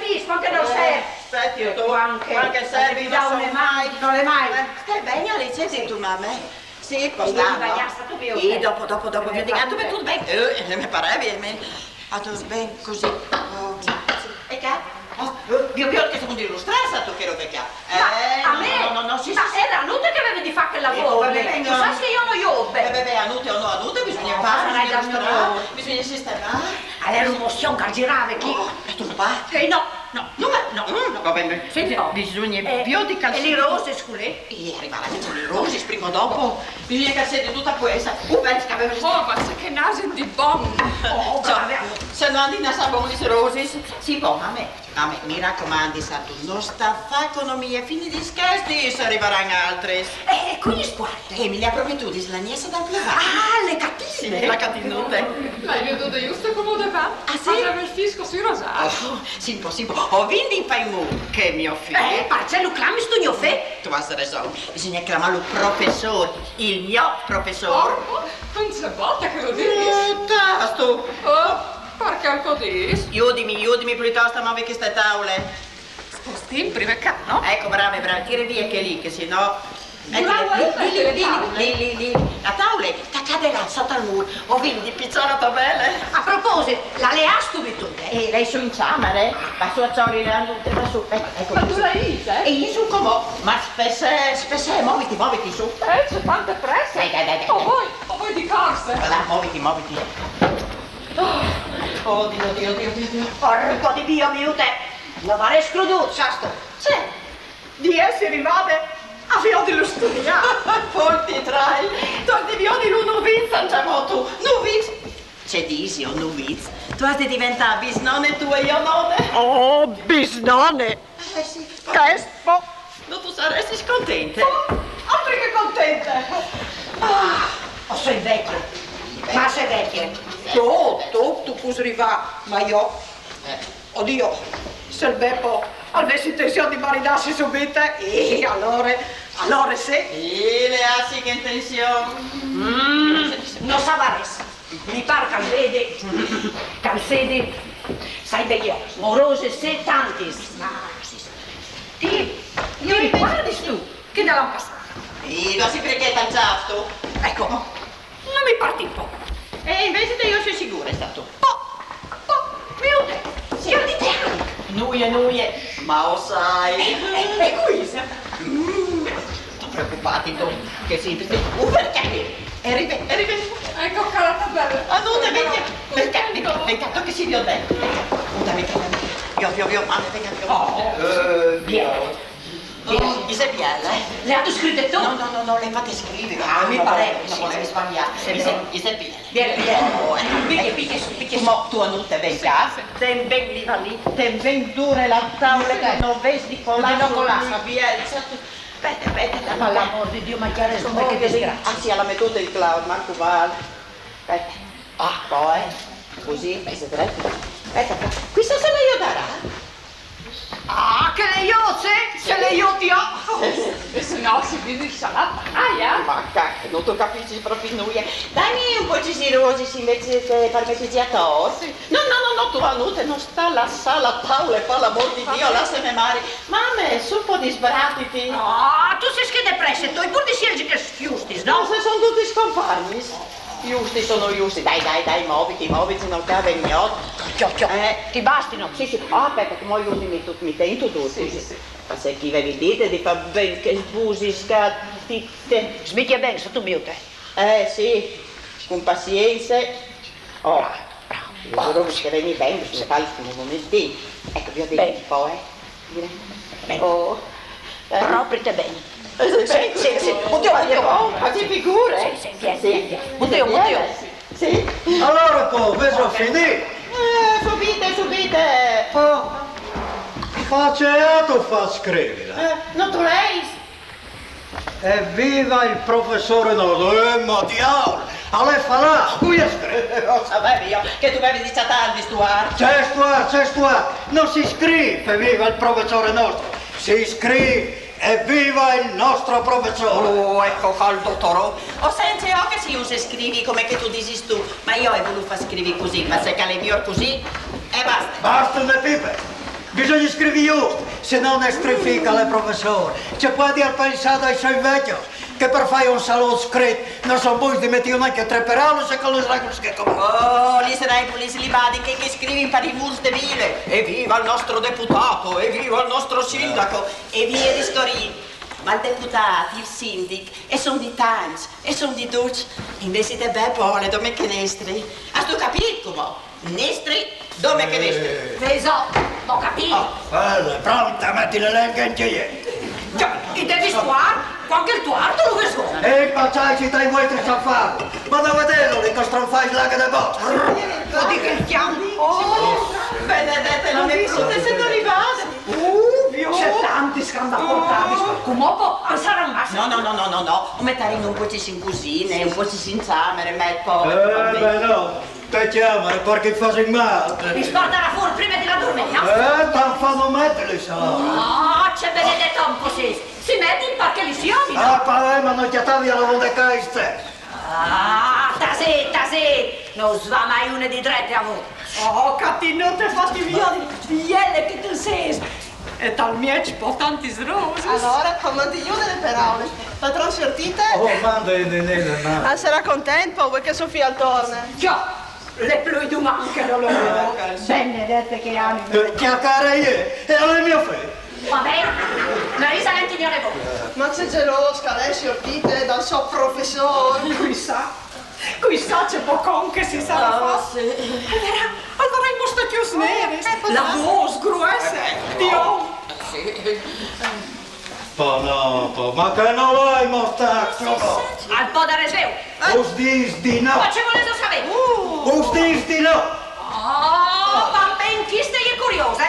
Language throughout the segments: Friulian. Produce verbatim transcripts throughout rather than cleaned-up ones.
Sì, ma che non serve. Aspetta, io tu. Quanche, Quanche serve, da non so una mai. Non è mai. Eh, stai bene, Alice, sì, tu mamma? Sì, Devi postano. Bagnarsi tu, mio. Sì, dopo, dopo, dopo, vi ho detto, tu ben. Eh, mi parevi, me. Ah, tu ben, così. Oh, e che? Oh, eh, io, io che sono di stressa, tu che robe che ha. Ma Eh, a no, me? No, no, no, sì, Ma sì, sì. Era Nute che aveva di fare quel Oh, lavoro. Vabbè, Lì. Vengo. Chissà se io non io. Eh, vabbè, a Nute o no, a Nute bisogna No, fare, farai bisogna dal mio strada, lavoro. Bisogna sistemare. Allora era un mozione che girava chi? Oh, è tu un bar? Eh, no, no, no, no. No, va bene. Senti, no. Bisogna Eh, più di e calzini. Le rose, scusate? E arrivava che c'è le rose, prima o dopo. Bisogna che sia di tutta questa. Un pezzo che aveva. Oh, ma che nasen di bon! Oh, Ciao. Brava. Se no andi a sabon di rose. Sì, boh, mamma. Mamma, mi raccomandi, sa tu, non sta fa economia, fini di scherzi, se arriveranno altri. Eh, quindi sguarda. E mi li ha promettuti la niessa dal Plevà. Ah, le catine. Sì, la catinute. L'hai veduto giusto come te fa? Ah, sì? Faceva il fisco sui rosari. Oh, sì, un po', sì, un po'. Ho vinto in paimù che mio figlio. Eh, Marcello, clami sto mio fe. Tu hai ragione, bisogna chiamarlo professore, il mio professore. Porco, non c'è volta che lo dici. Piuttosto. Oh, perché così? Aiutami, aiutami piuttosto a muovere queste tavole. Spostì in prima cano. Ecco, brave, brave, tira via che lì, che se no. Ecco, Brava, lì, io lì, metto le lì, tavole. lì, lì, lì, la tavola, taccatela sotto al muro, ho vinto di pizzare la tabella. A proposito, la leastu tu, eh? E lei su in camera, eh? Ma su a ciorri le andute, ma su, ecco, ecco. Ma tu la dici, eh? E io su come? Ma spesse, spesse, muoviti, muoviti su. Eh, c'è tante presse. Dai, dai, dai, dai. O voi, o voi di corse. Là, muoviti, muoviti. Oh, Dio, Dio, Dio, Dio, Dio. Porco di Dio, miute! Non avrei scruduto, sasto! Sì, di essere arrivate a fiò di lo studiare. Forti trai, tu ti viodi un noviz, non c'è moto. Noviz. C'è disi, un noviz. Tu hai di diventare bisnone tu e io none. Oh, bisnone! Eh sì. Crespo! Non tu saresti scontente? Altro che contente! Ah, oh, sei vecchio! Ma sei vecchio! Tu, tu, tu puoi arrivare, ma io... Eh. Oddio, se il Beppo avesse intenzione di maridarsi subito, eh, allora, allora sì. E le assi che intenzione? Mm, non savaresti. Mi par che al vede, che al sedi, sai ben io, morose se tantis. Ti, ti ricordi tu che da l'anno passato? E non si perché tanto. Ecco, non mi par tipo. E invece te io sono sicura, è stato. Po, po, miute, io di te. Nuie, nuie, ma lo sai. E, e qui? Mm, non preoccuparti tu, che sì, perché... Uh, perché? Arriva, arriva. Ecco qua la tabella. Ah, non te metti, perché, perché, perché, tu che si vede? Venga, venga, venga. Io, io, io, mamma, venga, io. Oh, Eh, bien. Oh, Isabella, eh? Le hai scritte tu? No, no, no, no, le fate scrivere. Ah, mi No, pare, no sì, volevi sì. sbagliare. Sì, Isa- no. Isabella. Vieni, vieni. Oh, eh. Picchia, picchia su, picchia Tu su. Mo tu a non te venga, te ven lì, va lì, te ven dure la tavola che non vedi con la No, con la Aspetta, aspetta, aspetta. Per l'amor di Dio, ma che adesso, ma che Voglio dire, disgrazia. Ah sì, alla mettuta il clown, manco male. Aspetta. Ah, poi, così, e se trepida. Aspetta, questo se ne aiuterà? Ah, che le io, se, se le io ti ho. E se no si vede il salato. Ah, ja. Ma cacchio, non tu capisci proprio nulla. Dammi un po' di cirosi invece che parmigiato. No, no, no, no, tu Anute, non sta la sala Paolo e fa l'amor di Dio, lasciami mare. Mamma, su un po' di sbratiti. Ah, tu sei che depressa, tu hai pur di scelgi che giustis, No, no? se sono tutti scomparsi. Giusti sono giusti. Dai, dai, dai, muoviti, muoviti, non cade il mio. Ciò, ciò, Eh. ti basti, no? Sì, sì. Ah, aspetta, che mo io mi, mi tento tu. Sì, sì. Ma se chi ve dite di far ben che sbusi scatite. Smicchia ben, se tu miute. Eh, sì, con pazienza. Oh, io credo che veni ben, se fa un momentino. Ecco, vi ho detto Ben. un po', eh. Dire. Ben. Oh. Eh. Proprio te bene. Eh, sì, sì, sì. Oddio, oddio, oh, ma che figure. Sì, sì, vieni, vieni, vieni. Oddio, oddio. Sì. Allora po', ve so finì. Eh, subite, subite. Oh, ma ce ato fa scrivere? Eh, non tu lei? Evviva il professore Nodo, eh, ma diavolo, allora fa là, qui è scritto. Lo sapevo io che tu avevi diciotto anni, Stuart. C'è Stuart, c'è Stuart, non si scrive evviva il professore nostro, si scrive evviva il nostro professore. Oh, ecco qua il dottore. O senti, io che si usa e scrivi come che tu dici tu, ma io ho voluto far scrivere così, ma se che l'è miglior così, e basta. Basta le pipe. Bisogna scrivi just, se no nestri fi, che al è professôr, ce puedial pensâ dai siei vecjos, che par fâi un salût scrit no son bogns di meti jù nancje trê peraulis e cu lis regulis che e comandin. Oh, lis regulis li badin chei che a scrivin par i mûrs de vile. Eviva il nostro deputato, eviva il nostro sindaco, e vie discorint. Ma il deputât, il sindic, a son di tancj, a son di ducj. Invezit Bepo al è dome che nestri. Âstu capît, cumò? Nestri, dome che nestri. Eh. Ve so, vo capît. Ah, bele, pronte a meti la lenghe in gîr. Già, i devi stuar, cuant che il tuarto lu ves. E impaçaitsi tai vuestris afârs. Ma no vedêso che stranfais la aghe de boce? Vo dî che il cjan. Oh, benedete la mê frute, se no li vade. Uh, ce tantis che a 'nd à puartadis, cumò po a saran masse. No, no, no, no, no, no. O metarìn un pôc in cusine, un pôc in cjamare, met po. Eh, ben no. Te cjamare, parcè che a fasin mâl. Lis puartarà fûr prime di lâ a durmî, no? Eh, tant fa no metilis, ah. Ah, ce benedet om che o sês. Si metin parcè che lis jovi, no? Ah, parcè, ma no cjatâ via la vonde ca istès. Ah, tasît, tasît! No us va mai une di drete a vûl. Oh, Catinute, fâti viodi, biele che tu sês! E tal mieç po tantis rosis. Alore, comandìn jù lis peraulis. Patron, siôr Tite? Oh, mande, Nenê, mande. Al sarà content po, vuê che sô fie al torne. Già, al è plui di un an che no lu vedo. Benedete, ce anime. Eh, cjacare jê, e al è mio fi. Va ben, no isarìn gnanc nô. Ma ce gjelôs che al è, siôr Tite, dal so professôr. Cui sa, cui sa ce bocon che si sarà fat. Ah, sì. Al varà, al varà i mostacjons neris, eh, la vôs gruesse, eh, di om. Sì. Po no, po, ma che nol à i mostacjons? Al pò dâ resveu. Eh? Us dîs di no. Ma ce volêso savê? Uh. Us dîs di no. Oh, va ben, cheste e je curiose.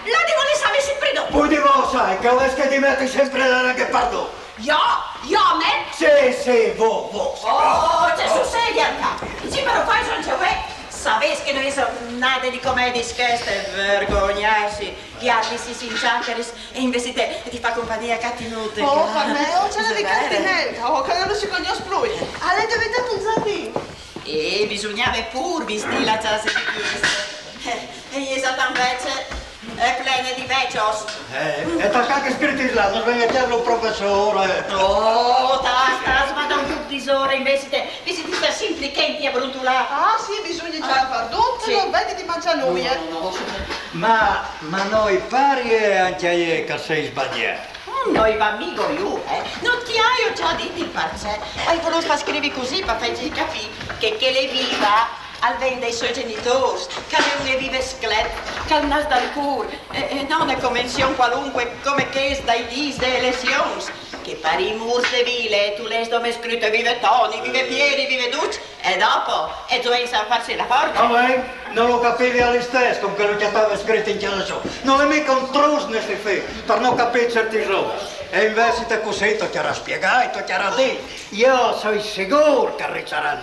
Là di volê savê simpri dut. Pûr di vosâ, che o vês chê di meti simpri la lenghe par dut. Jo? Jo, me? Sì, sì, vos, vos. Oh, ce sucedial ca? Sì, però, fâ ancje vuê. Savês che no ise nade di comediis cheste, vergognâsi, gjardissi in cjacaris e invezit di fâ compagnie a Catinute. Oh, par me, oh, ce la di Catinute, oh, che no si cognòs plui. Al è deventât un zardin. E bisugnave pûr vistî la cjase di cheste. Eh, e je za tant vecje e plene di vecjos. Eh, e ta ca chescj scrits là, no ven a cjâ lu il professôr. Oh, tâs, tâs, ma dome ducj disore, invezit, invezit di stâ simpri chenti a brutulâ. Ah, sì, bisugne cjâ par dut, sì. No vedi di mangjâ nuie. No, no, no. Ma, ma no i pari ancje a jê che si sbalie? Mm, no i va migo jù, eh? No ti aio za dit il parcè? O ai volût fâ scrivi cussì, par fâi capî che, che chel Eviva al ven dai siei gjenitôrs, che al è un Eviva sclet, che al nas dal cûr, e, e no une convenzion cualunche come chês dai dîs des elezions, che par i mûrs de vile tu leis dome scrit Vive Toni, vive Pieri, vive ducj, e dopo, e tu âs a fâsi la force. Ah, ben, no lu capivi jo istès, cun chel che al steve scrit in cjase sô. Nol è migo un trus, nestri fi, par no capî ciertis robis. E invezit cussì tocjarà spiegâ, tocjarà dî. Jo o soi sigûr che al ricevarà.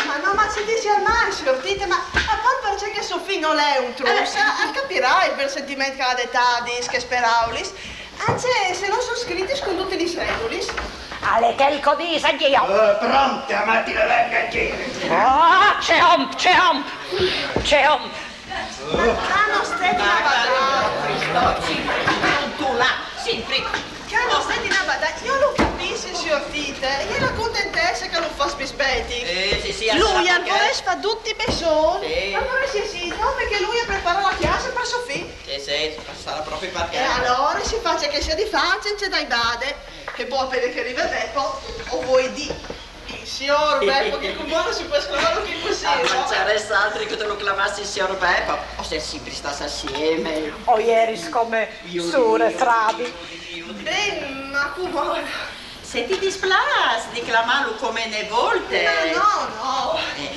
Ma no, ma ce disial mai, siôr Tite, ma a part parcè che so fi nol è un trus, eh, al capirà il bel sentiment che al à di tadis chês peraulis, ancje se no son scritis cun dutis lis regulis. Al è chel che o dîs ancje jo. Eh, pronte a meti la lenghe in gîr. Ah, ce om, ce om, ce om. Ma che no stedin a badâ. Simpri, simpri. Che no stedin a badâ, jo lu capìs, siôr Tite, e je la contentece che lu fâs bisbetic. Eh, sì, sì. Lui al vorès fâ ducj i bessons, sì. Al vorès jessi dome che lui al prepare la cjase par so fi. Sì, sì, al sarà propit par chel. E alore si face ce che si à di fâ, cence dâi bade. E po, a pene che al rive Bepo, o vuei dî. Siôr Bepo, che cumò no si pues clamâlu che cussì, no? Ah, ma ce sarès altri che tu lu clamassis siôr Bepo? O sês simpri stâts insiemi. O jeris come sûr e fradi. Ben, ma cumò... Se ti displâs di clamâlu come une volte. Ma no, no. Eh,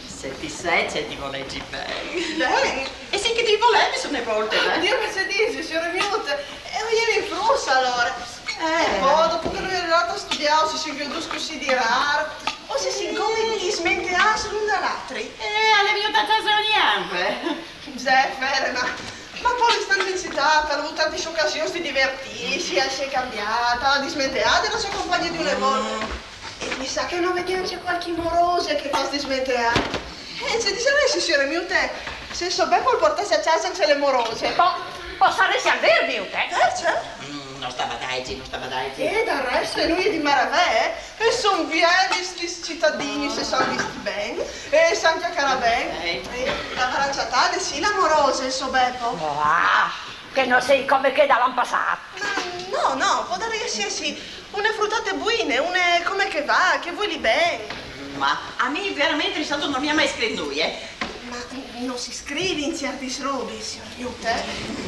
se ti sè che ti volei ben. Ben. E sì che ti volevi une volte, eh? Dio, ma ce disial, siore mie, e o jerin fruts alore. Eh. E po, dopo che lui al è lât a studiâ, o si sin viodûts cussì di râr, o si sin come dismenteâts l'un dal altri. Eh, al è vignût a cjase ogni an, eh. Sì, vêr, ma, ma po, istant in citât, al à vût tantis ocasions di divertîsi, al si è cambiât, al à dismenteât la sô compagnie di une volte. Mm. E chissà che nol vedi ancje cualchi morose che lu fâs dismenteâ. Eh, ce disarès, siore mie, se so Bepo al puartès a cjase ancje la morose. Po, Pò sarèss al vèr, mé, eh? Perché? Mm, no sta badàjegh, no sta badàjegh. E dal rèst, nò, i è di maravèe, eh? E só biei sti citadini, se só visti ben, e só anche carabèi. Eh. E l'avrà ciatade, sì, la morose, ol sò Bèpo? Ah, che no sèi come chèi de l'an passàt. Ma nò, nò, podarèss èss une frutade buine, une come che va, che vöi ben. Ma a mi veramènt, sàtu, no m'à mai scrit nò, eh. Ma no si scrivin ciertis robis, sior Jute?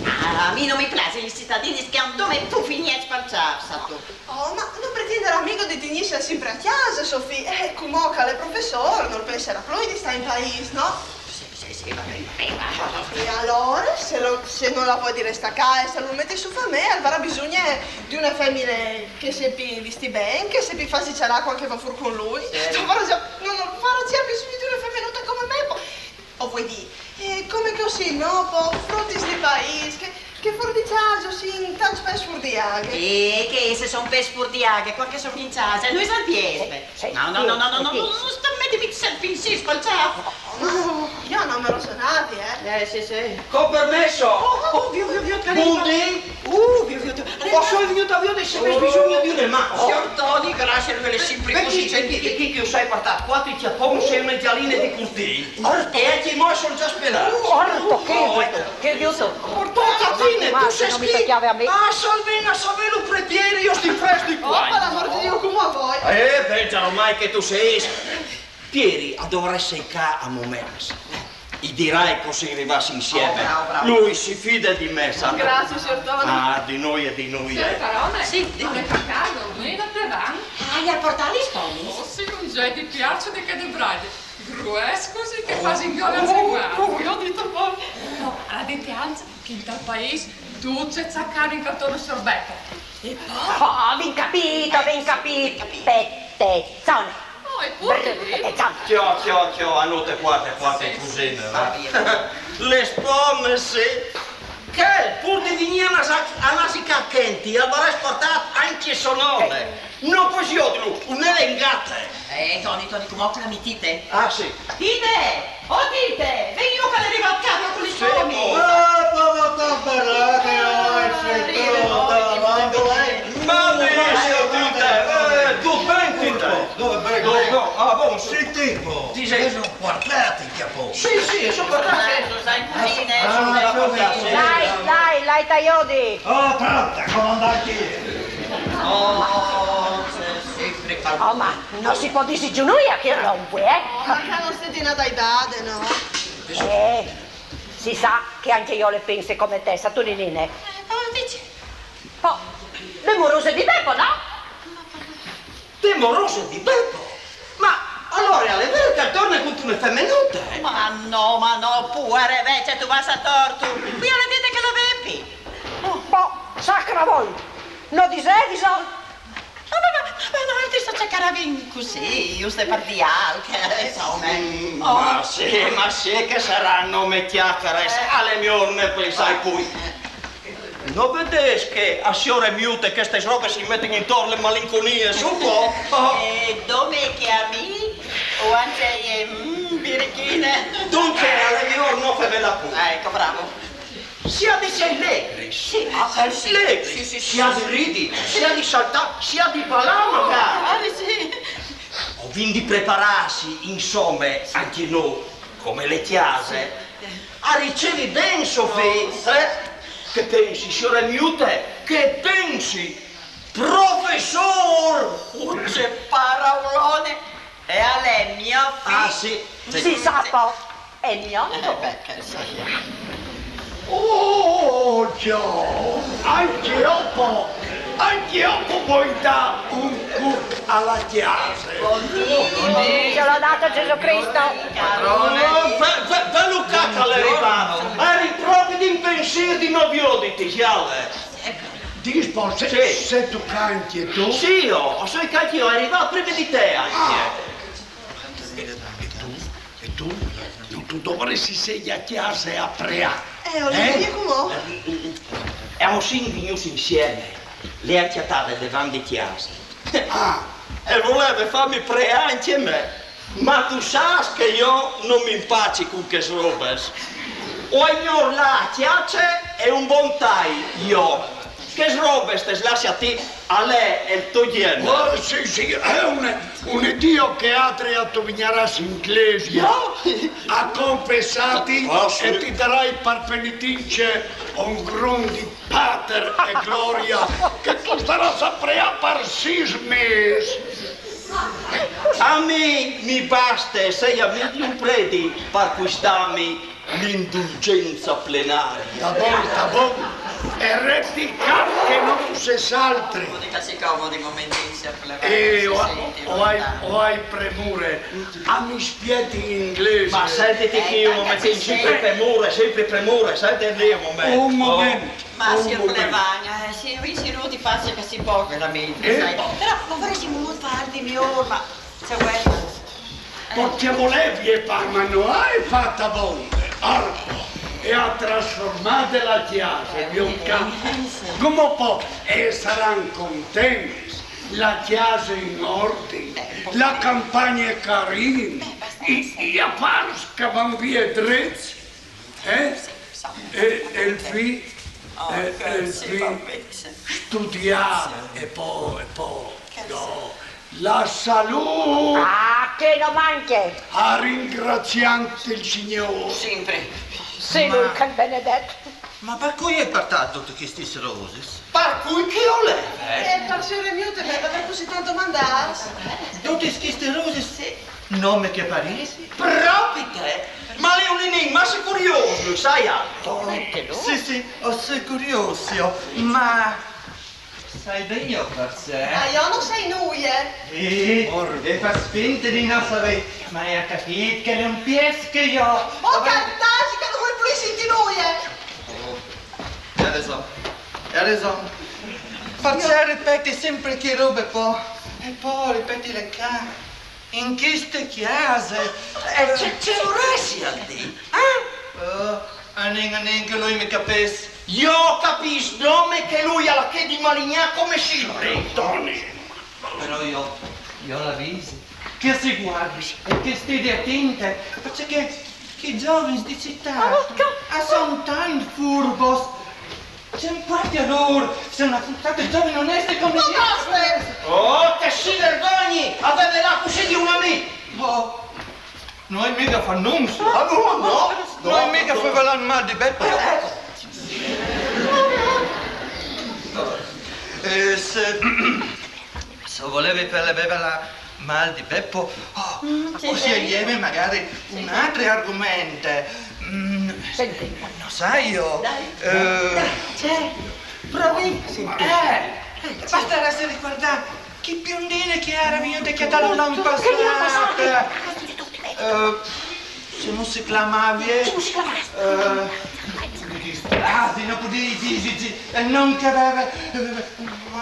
Ah, a mi no mi plasin lis citadinis che a 'nd dómen pù finiècc pal ciàf, sàtu. Oh, ma no pretèndarà mia de tignìsel sèmper a cjase, sò fi. Eh, cumò che l'è professór, nol pensarà plui de stà in paìs, nò? Sì, sì, sì, va ben, va ben, va ben. E alora, se, lo, se nol vöi restà a cà e se 'l mèt sù fà mé, al varà bisugne di une fèmine che sèpi vistì ben, che sèpi fàsi cjalà quand che va fùr cun lui. Sì. Nol varà za, nò, nol varà za bisugne di une fèmine come mé, pò. O vöi dì, eh, come che o sèi nò, pò, frutis di paìs, che, che fùr di cjase o sèi tancc pès fùr di aghe. Eh, che se só pès fùr di aghe, quand che só in cjase, nò, i sèi pès. Sì, sì, nò, nò, nò, nò, nò, nò, nò, sta mètimi sèmper in sés pal ciàf. Oh, ma jo no me lo sonavi, eh. Eh, sì, sì. Con permesso. Oh, oh, viu, viu, viu, che... Bundì. Uh, viu, viu, viu. Ma só vignüt a viodi se avès bisugne di une mà. Sior Toni, grassie, ve le sèmper cusì gentìl. Perché, perché che us ai portàt quàter cjapons e une gjaline di curtìl. E anche mò só za spenàt. Orto, che, che aiuto. Orto, Catine, tu sét chi? Ah, salvin, a savelu, prete Pieri, jo sto frèsch di quai. Oh, par l'amor di Diu, cumò a voi. Eh, bèl, za ormai che tu sét. Pieri al dovrès èss ca a momènts. I dirai che o sèm rivàcc insieme. Oh, bravo, bravo. Lui si fida di mè, sa. Grazie, sior Toni. Ah, di noi e di noi. Sior Parone, sì, dime. Carlo, vegni da plevan. Ah, i al portà lis pomis? Oh, sì, un gèt di piace di chèle braghe. Gruès cusì che quasi inghjòl a zigà. Oh, oh, oh, jo dite pò. No, al à dite ancja che intal paìs ducj a cjacarin intorno al sior Bèpo. E pò? Oh, vin capìt, vin capìt. Petezzone. Oh, e pò? Petezzone. Cjò, cjò, cjò, anute, puarte, puarte in cusine, va. Lis pomis, sì. Chèl, pùr di vignì a nasì, a nasì ca chènti, al varès portàt ancja sò none. No pues jòdlu, une lengate. Eh, Toni, Toni, cumò clami Tite. Ah, sì. Tite! Oh, Tite! Vegn jù che al è rivàt Carlo cun lis pomis. Eh, pò, ma tant per là che ho il fritto, ma dov'è? Ma benissimo, Tite. Eh, tu ben, Tite. Dove, ben, ben. No, no, ah, bon, sì. Sentì, pò. Ti sei... Guardate che a posto. Sì, sì, só portàt. Adesso sta in cusine. Ah, só portàt, sì. Dai, dai, dai, t'aiuti. Oh, pronta, comandante. Oh, sèmper. Oh, ma no si pò dì giù nuia, che rompe, eh? Oh, ma che no sét inadaidade, nò? Eh, si sa che anche jo le pense come te, sàtu, Ninine. Eh, oh, dice. Pò, le morose di Bèpo, nò? De morose di Bèpo? Ma alore al è vèr che al torne cuntune femenute? Ma no, ma no, puare vecje, tu vàs a tòrt. Cui al à dite che le vèpi? Pò, sacra vòi, no disèviso? Ma, ma, ma, ma no, adès a cjacaravin cusì, juste par dì alc, insome. Mm, ma sì, ma sì che sarà nome cjacare, al è miòr ne pensài pui. No vedèss che a siore miute chèstes robes i mètin intor le malinconie, sù pò. E dome che a mi, o ancja, mm, birichine. Donca, al è miòr no fevela pù. Ah, ecco, bravo. Si à di sè legri, sì, ah, legri, sì, sì, si à di ridi, si à di saltà, si à di balà magare. Ah, sì. O vin di preparàsi, insome, ancja nò, come le cjase, a ricevì ben sò fi, eh? Che pensi, siore miute? Che pensi, professor? Uh, ce paraulone! E al è mio fi. Ah, sì. Sì, sàpalo, è mio. Eh, beh, che so jo. Oh, ciò, ancja jo pò, ancja jo pò vöi dà un cülp a la cjase. Sia lodato Gesù Cristo. Ve, ve, velu ca che al è rivàt. Eri pròpi in pensìr di no vioditi, signùr. Dìs pò, sét tu ca ancja tu? Sì, jo, o soi ca ancja jo, o soi rivàt prime di te ancja. Ah. E tu? E tu? No tu dovaressis sègn a cjase a preà. Eh, o l'è cumò. E o sin vignùts insieme, le àn cjatade devant di cjase. Ah, e voleve fàm preà ancja mè. Ma tu sàs che jo no m'impaci cun chèstes robes. O ai miòr làs a cjace E un bon tai, jo. Chês robes tes lasse a ti, al è il to gjenar. Oh, sì, sì, al è un, un Dio che altri a tu vignaràs in glesia. Jo? A confessâti. Ah, sì. E ti darai par penitince un grum di pater e gloria che tu starâs a preâ par sîs mês. A mi mi baste sei a mi di un predi par cuistâmi l'indulgenza plenaria. Sta bon, sta bon. E resti ca che no tu sês altri. Comodi, che si comodi un momentin, siôr Plevagna. Eh, o, o ai, o ai premure. A mi spieti in inglês. Ma sentiti chi un momentin, sempre premure, sempre premure, sentiti un momento. Un momento. Ma siôr Plevagna, eh, si, si ruti, faci che si pò, veramente, eh, sai. Però no varessimu un fâ di miôr, ma se vuei. Parcè che volevi e pa, ma no ai fat abonde. Orpo, e à trasformade la cjase, eh, viôt ca. Eh, sì. Come pò, e saran contents, la cjase in ordin, eh, la campagne carine, i, i afârs che a van vie drets, eh? E, e il fi, e, e il fi studiât e po, e po, no. La salût! Ah, che no mancje! A ringraziant il Signôr. Sempre. Sì, lui che è il benedetto. Ma par cui âstu puartât dutis chestis rosis? Par cui che o leve. Eh, par siore mie, te me vês cussì tant domandât. Dutis chestis rosis? Sì. No me cjaparìs? Propit! Ma al è un enigma, o soi curiôs, sai, Aldo? Sì, sì, o soi curiôs, ma sai ben jo parcè? Ma jo no sai nuie. Eh, e fâs finte di no savê, ma e à capît che al è un pies che jo... Oh, cantâsi, che no vuei plui sintî nuie. Oh, e à reson, e à reson. Parcè ripetis simpri chê robe po? E po ripetile ca, in cheste cjase. E ce, ce voressial dî, eh? Oh, a nen, a nen che lui mi capìs. Jo o capìs nome che lui al à chê di malignâ come simpri. Toni. Però jo, jo la visi che si guardi e che e stedi atente, parcè che chei zovins di citât a son tant furbos. Ce impuarta a lôr se no a son stadis zovins onestis come jo? Oh, che si vergogni a fevelâ cussì di un amì! Oh, no ai mighe fat nuie. Ah, no, no, no, no ai mighe fevelât mâl di Bepo. Eh, se Se o volevis fevelâ mâl di Bepo, oh, mm, sì, o puedial dîmi magari un altri argument. Mm, no sai jo. Eh, dai, ce? Provi. Eh, bastaressie ricuardâ chê biondine che e jere vignude chi l'an passât. Eh, Cemût si clamavie? Cemût si clamavie? Eh, ah, sì, no podei dî, sì, sì, il non che e veve, eh,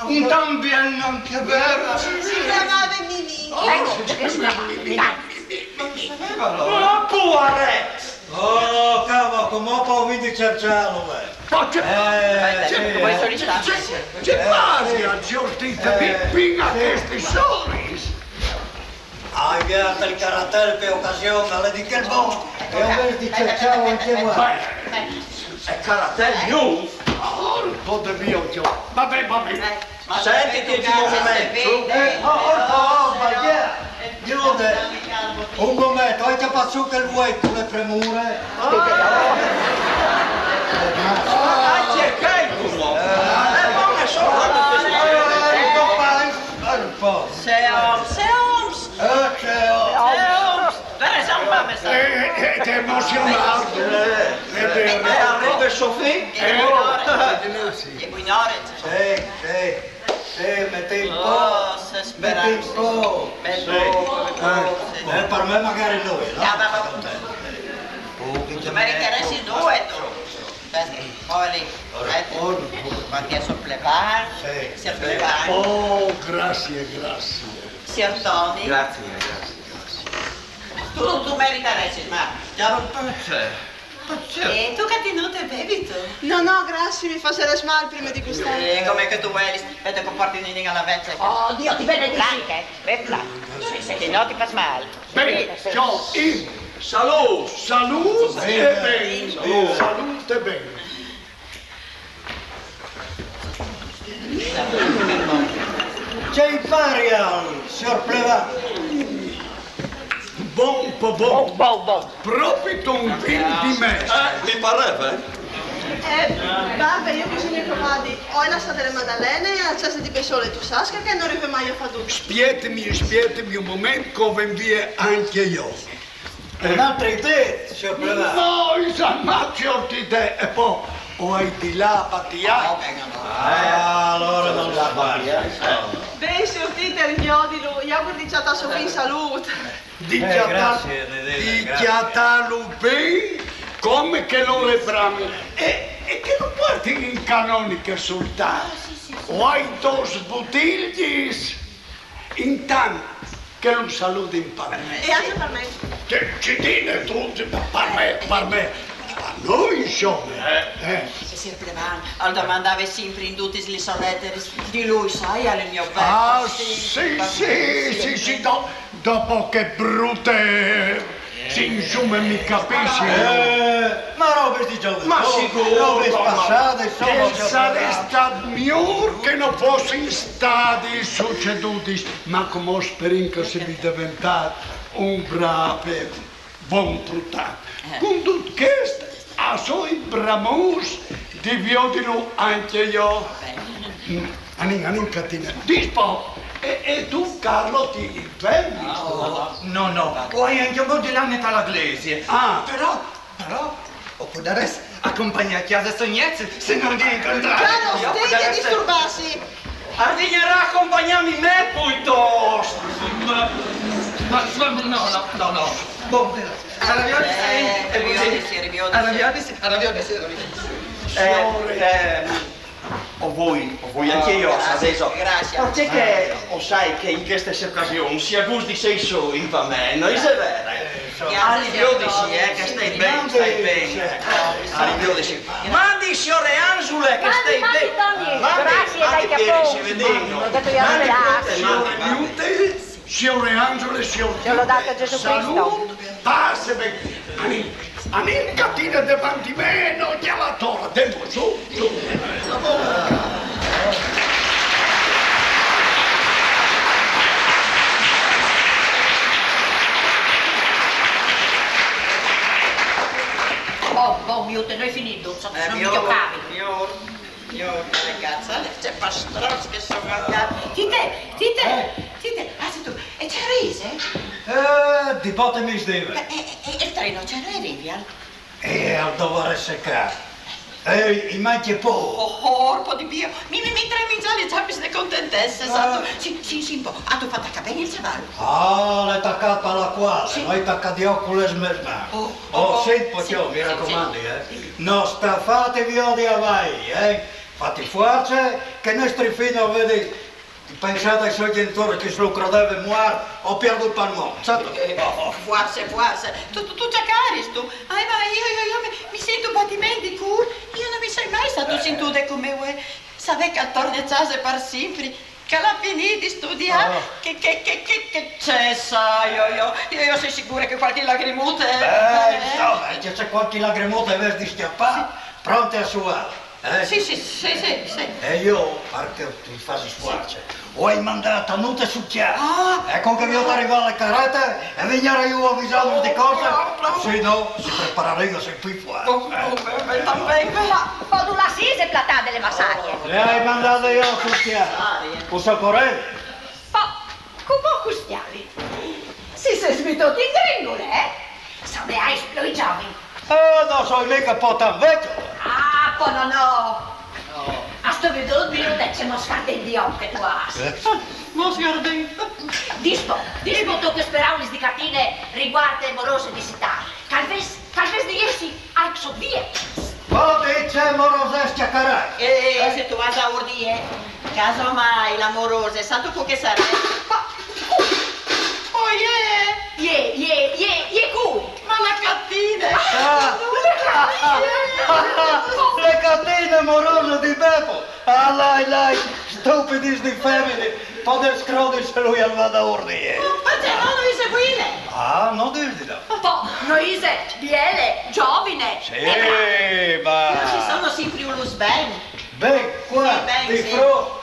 un tant biel non che e veve. Si clamave Mimì. Oh, Mimì, Mimì, Mimì, Mimì. Ma puaret! Oh, cavolo, come po vin di cerçâlu, eh? Ma ce, eh, ce, ce, ce, ce fasial, siôr Tite, fin a chestis oris? Ai viert il caratel pe ocasion, al è di chel bon, e o vês di cerçâlu ancje vualtris. Beh, il caratel nûf? Oh, po de mio, va ben, va ben. Sentiti un moment. Eh, oh, oh, oh, ma chi è? Chiude. Un moment, o ai cjapât sù chel vueit cu la premure. Ah, ce chel, cumò. Eh, ma che sono? Eh, un po'. Sê oms, sê oms. Eh, sê oms. Sê oms. Par exemple, me sa. Eh, eh, eh, t'hai emozionât. Eh, eh, eh, al rive so fi. E buinore. E buinore. Sì, sì. Sì, metìn un po'. Oh, ce speranze. Metìn un po'. Sì. Eh, par me magari no, no? Ah, ma, ma... Oh, che... Meritaressis doi, tu. Poi lì, eh, quanti a son plebani, sì, siôr plebani. Oh, grazie, grazie. Siôr Toni. Grazie, grazie, grazie. Tu, tu meritaressis, ma... Parcè? Parcè? E tu, Catinute, bevistu? No, no, grazie, mi fasarès mâl prime di gustâ. Eh, come che tu vuelis, spete che o puarti Ninin a la vece. Oh, Dio ti benedissi. Blanche, bevla. Sì, sì, che no ti fâs mâl. Ben, ciao, in. Salût, salût e ben. Salût. Salût e ben. Cei parial, sior plevan. Bon, po bon. Bon, bon, bon. Propit un vin di mes. Eh, mi pareva, eh. Eh, barbe, jo ho bisogno che vadi o a la casa delle Maddalene o a la casa di Bessole, tu sai che non riesco mai a fare tutto. Spietimi, spietimi un momento, che vengo via anche io. Un'altra idea, sior plevan? No, insomma, sior Tite, e poi o hai di là, Battià? Ah, allora non la Battià. Beh, sior Tite, il mio di lui, io ho cominciato a soffrire in salute. Di Eh, chiatar-, grazie, Redè, di grazie. Chiatarlo ben, come che lo rebramo. E, e che lo porti in canonica sul tavolo. O hai due bottiglie, intanto che lo saluti in Parlamento. E anche per me. Che ci tiene tutti, per me, per me. Ma noi, insomma, eh. E sior plevan, al domandava sempre in tutte le sue lettere di lui, sai, al mio bel Ah, sì, sì, sì, sì, do-, dopo che brutte, sì, insomma, mi capisci? Eh, ma robe di gioventù, ma sicuro, robe ma passate, insomma, che sarei stato miglior che non fosse stati succeduti, ma come spero che si diventa un bravo, bon trutat. Eh. Con tutto questo, a soi bramus di viodirlo anche io. Mm, anin, anin, Catina. Dispo, e, e tu, Carlo, ti fermi? Oh, no, no, ho anche un po' di lame per la iglesia. Ah. Però, però, o podarès accompagnare a casa Sognezzi se non li incontrare. Carlo, stai a disturbarsi. Arriverà a accompagnarmi me piuttosto. Ma, ma, ma no, no, no, no. Bon, grazie. Arrabbiatisi, eh, arrabbiatisi, arrabbiatisi. Arrabbiatisi, arrabbiatisi, arrabbiatisi. Eh, eh, o voi, o voi anche io, grazie, adesso. Grazie. Perché che, o sai che in queste occasioni si ha gusto di sei soli, per me, non è vero? Grazie, arrivederci, eh, che stai bene, stai bene. Arrivederci. Mandi, signore Ansule, che stai bene. Mandi, mandi, grazie, dai, che a posto. Mandi, mandi, signore Ansule, signor Dio. Io l'ho dato a Gesù Cristo. Salute, pace, ben. Anin, anin, Catina, davanti a me, no, chiama la torre, andiamo su, su. Oh, oh, mio, te ne hai finito, so-, eh, non mi giocare. Signor, signor, ragazza, c'è pastrocchi che sono andati. Tite, Tite, eh? Tite, ah, sei tu. E c'è Rise? Eh, di botte mi sdeve. Ma, e, e, e il treno c'era, arrivi al... Eh, al dovrà seccare. Eh, i manca poco. Oh, oh, orpo di Dio, mi, mi, mi tremi già le giappe de contentezza, esatto. Sì, sì, sì, un po'. Ah, tu fai attaccare bene il cavallo? Ah, l'hai attaccata alla quale? Sì. L'hai attaccata io con le smesmane. Oh, oh, sì, poi sì, mi raccomando, eh. Sì. Non sta fate via di vai, eh. Fate forza, che nostro figlio vedi, pensate ai suoi genitori che se lo credeva morto, ho perduto il mondo. Certo. Eh, oh, oh, forza, forza. Tu, tu, tu c'è caristo. Ah, ma io, io, io mi, mi sento batimenti di cuore. Io non mi sono mai stato sentita come voi. Sapete che torna a casa per sempre. Che l'ha finito di studiare, ah, che, che, che, che, che c'è, sai, io, io, io, io sono sicura che qualche lagrimuta, eh, beh, eh, insomma, che c'è qualche lagrimuta in vez di schiappare, sì, pronte a suare, eh? Sì, sì, sì, sì, sì. E io, perché ti fai sforzo, ho mandato a Nuta su chiaro. Ah. Ecco che io arrivo alle carrette e venirai io a avvisarmi di cosa? No, no. Se no, si preparerà io, se qui fuori. Oh, oh, beh, beh, beh. Ma, ma dove la si è platata le massacre? Le hai mandate io, Cristiano. Un soccorrente? Po, come Cristiani? Si sei smettuto in gringole, eh? Se ne hai esploi giovani. Eh, non sono mica po' tan vecchio. Ah, po no, no. No. A sto vedo il mio te c'è moscardente di occhio, tu has. Eh? Moscardente. Dispo, dispo tu che speravi di catine riguardo e morose di città. Calves, calves di essi, al so via. Vodi, c'è morose schiaccarai. Eh, eh, se tu vas a ordire, casomai la morose, sa tu con che sarà? Ma, oh, yeah. Ie, ie, ie, ie, cui? Ma la Catina. Ah. Le Catine, morose di Beppo. Ah, lai, lai, stupidis di femmine. Podes crodi se lui al va da ordine. Oh, perché no, lui seguire? Ah, non dirti no. Po, no ise biele, giovine. Sì, ma... Non ci sono sempre un lus ben. Ben, qua, sì, ben, di sì. Fro-,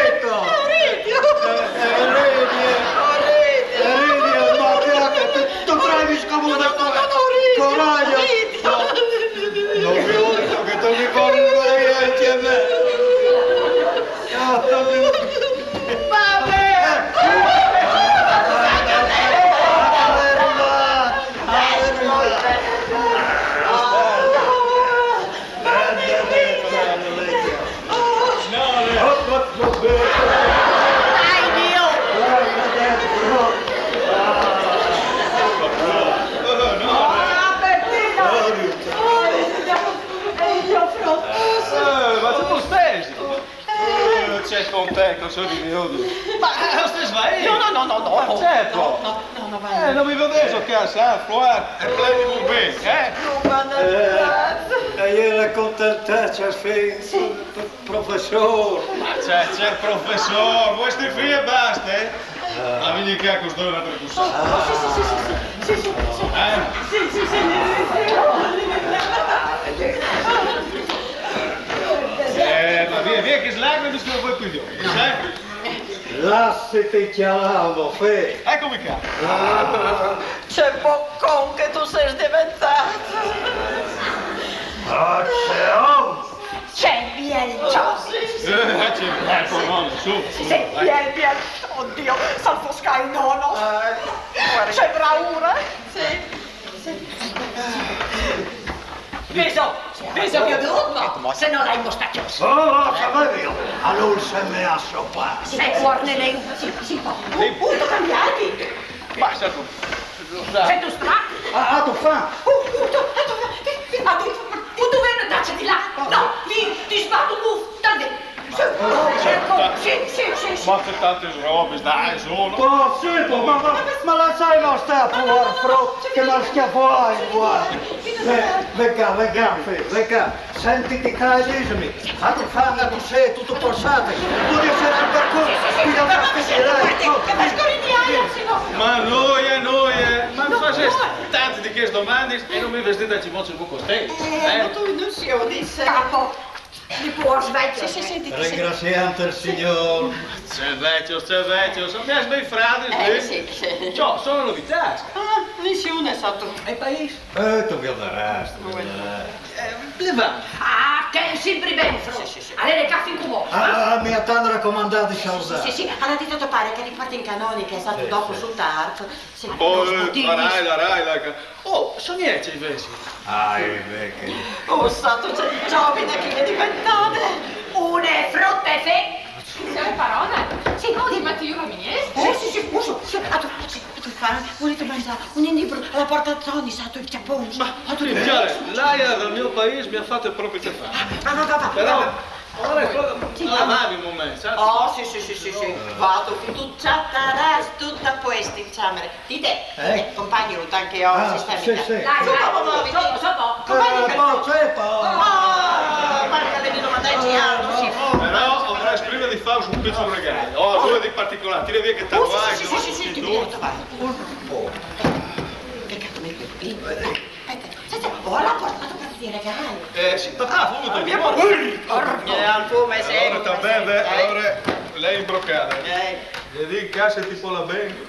Benedetto! Origio! Eh, eh, Origio! Origio! Origio, ma che, che tu, tu tremis come una... No, no, no, no, Origio! Coraggio! Origio! No, no, che tu mi fai un... Vabbè! Dai, Dio! Ah, Peppino! È il mio fratello! Eh, ma tu non stai? Eh, c'è con te, cosa mi vedo? Ma eh, stai sbagliando? No, no, no, no, no. Certo. No, no, no, no, vai. Eh, non mi vedevo che a San Juan è pleno di bene, eh? No, ma non... E ieri con tantezza, sì, professor. Ma c'è, c'è il professor, vuoi sti figli e basta, eh? Ma vieni qua con sto un'altra cosa. Sì, sì, sì, sì, sì, sì, sì, sì. Eh? Sì, sì, sì, sì, sì. Eh, ma via, via, che slagre mi scrivo poi più io, sai? Lassiti chiamare, Fe. Eccomi qua. Ce boccon che tu sei diventato. Ah, c'è un... C'è biel ciò. Eh, c'è, ecco, no, su. Sì, biel, biel. Oddio, San Foscai nono. C'è bravura. Sì. Peso, peso che dormo, se no l'hai mostacchioso. Oh, oh, sapevo io. Allora se me ha sopà. Sì, guarda lei. Sì, sì, ma... Uh, uh, tu cambiati. Basta tu. Sei tu strano. Ah, ah, tu fa. Uh, uh, tu, uh, tu, uh, tu, uh, tu, uh, tu, uh, tu, di là. No, ti, ti sbatto un buff. Dai. Sì, ecco, sì, sì, sì, sì. Ma che tante robe, dai, sono. Oh, sì, ma, ma, ma lasciai non sta a provare, però, che non schiaffai, guarda. Eh, venga, venga, Fe, venga. Sentiti qua, ditemi. Ah, tu fa, tu sei tutto forzato. Può essere anche tu. Qui non fa che... Che pesconi di aia, signor. Ma noi, eh, noi, eh, ma mi fate tante di queste domande e non mi vestite ci faccio un po' con te, Eh, eh? Tu non si disse. Capo. Di può sveglio. Sì, sì, sì, sì. Ringraziante il Signore. C'è vecchio, c'è vecchio, sono miei bei frati, Eh, sì. Sì, sì. Ciò, sono novità. Ah, nessuno è stato. E paese? Eh, tu violerai, tu violerai. Eh, Levan. Ah, che è sempre ben, Fro. Sì, sì, sì. Allora, caffè in comò. Ah, mi ha tanto raccomandato di salutare. Sì, sì, allora ti tanto pare che riparte in canonica, è stato Sì, dopo sì. Sul Tarto. Sì, Oh, non so, eh, dimmi. la rai, la rai, la ca-, oh, sono niente invece. Ah, eh, beh, che... Oh, santo, c'è il giovane che è diventata una frutta e fe. Signora Parona? Sì, no, di Matteo Ramirez? Eh, sì, sì, scusa, sì, ah, tu, sì, ah, tu fa, volete mangiare un libro alla porta Tony, sa tu il Giappone? Ma, ma tu devi dire, l'aria del mio paese mi ha fatto proprio che fare. Ah, va, va, va, Però, va. ora Sì, la va. lavi un momento, sai? Oh, sì, sì, sì, sì, sì. Va, tu, tu, ciatarà, tutta questa, ciamere. Di te, Eh? eh, compagno, tanto che ho Ah, sistema. sì, sì. Dai, su, dopo, muoviti. Sotto, sotto, compagno. Eh, poi, poi, poi. Oh, guarda che mi domanda già, non si fa. Però avrei prima di fare un piccolo regalo. Ho due di particolare, tira via che ti Oh, guai, sì, sì, sì, sì, sì, ti dico, vai. Peccato, meglio qui. Aspetta, aspetta, ora porto per dire che hai. Eh, sì, papà, fumo Mia tutti. Porco. Eh, al fumo, sì, Allora, fumo, sta bene, sì. allora lei è imbroccata. Eh. Le dico, casa ti può la bene.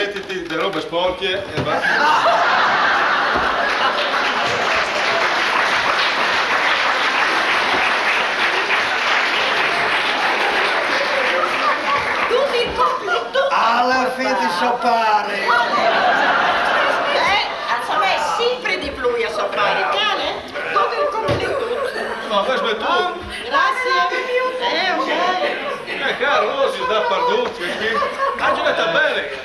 Metiti de robe sporche e va. Tu ti compri tutto. Alla fine so pare. Eh, insomma, è sempre di più a so pare, cane? Tu ti compri tutto. No, fai smetut. Grazie. Eh, ok. Eh, caro, si da pardon, che qui. Anche da bene.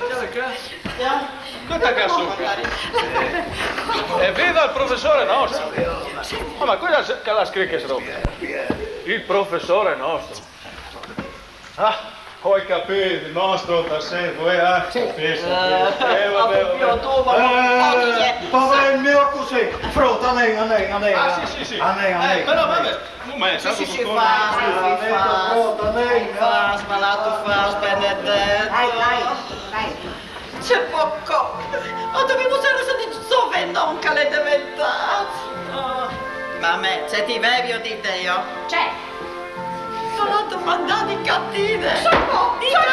Questa canzone. Evviva il professore nostro! Oh, ma cosa che l'ha scritto sta roba? Il professore nostro. Ah, ho capito, il nostro tassello, eh, ah, sì, sì, sì. Eh, vabbè, vabbè. Eh, povero mio così. Frota, anem, anem, anem. Ah, sì, sì, sì. Anem, Eh, anem. però vabbè, un momento, Sì, sì, sì, dottore. fa, fa, Frota, anem. fa, fa, benedetto. Dai, dai, dai. C'è poco. Ma dovevo usare sta di zove, non che l'è diventato. Oh. Ma me, se ti bevi o ti te io. C'è. Sono domandati cattive. Sono, Di sono,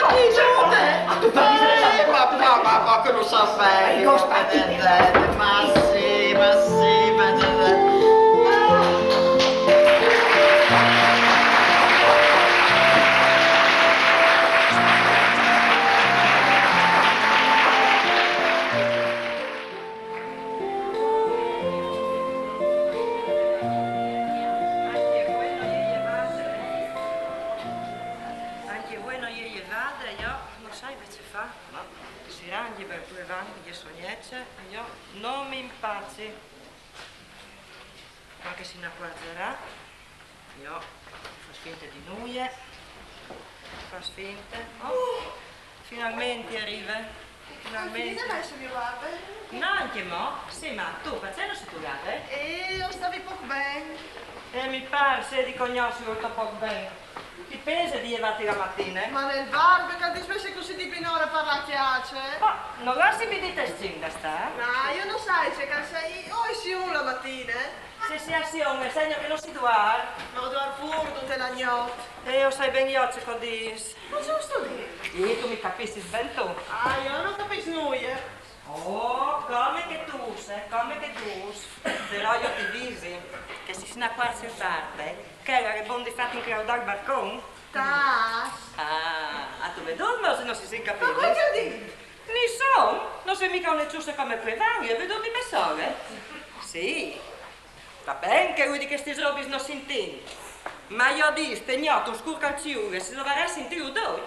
cattive. Ma tu fai Eh, ma, ma, ma, ma che lo sapevi? Io sta qui. Benedetto, ma sì, ma sì, ma... Anche voi non gli vada, io non so invece fa. Si rangi per pure vanti che sognece, io non mi impazzi. Ma che si ne accorgerà? Io fa finta di nuie, fa finta. Oh, finalmente arriva. Finalmente. Finite mai su mio barbe? No, anche mo? Sì, ma tu, perché non si curate? E io stavi poco bene. E mi pare se di conoscere il tuo poco bene. Ti pensi di levarti la mattina? Ma nel barbe che ti spesso così di finora parla chiacce? Ma non lasci mi di te scinda, sta? Ma io non sai se che sei, io si un la mattina. Se si azione, segno che non si duar. Ma ho dormito tutte la notte. E io sai ben io ciò che dis. Ma giusto lì? E tu mi capisci ben tu. Ah, io non capisco nulla. Oh, come che tu sei, come che tu sei. Però io ti disi che si si ne accorge tardi, che era bon di fatti incraudare il balcone. Tas. Ah, a tu me dormo se non si si capito? Ma cosa dici? Nissun, non sei mica un ecciuso come quei vani, e vedo di me sole. Sì, va ben che lui di questi robi non si intende. Ma io dis, te gnoto un scurcalciule, si dovrà sentire lui.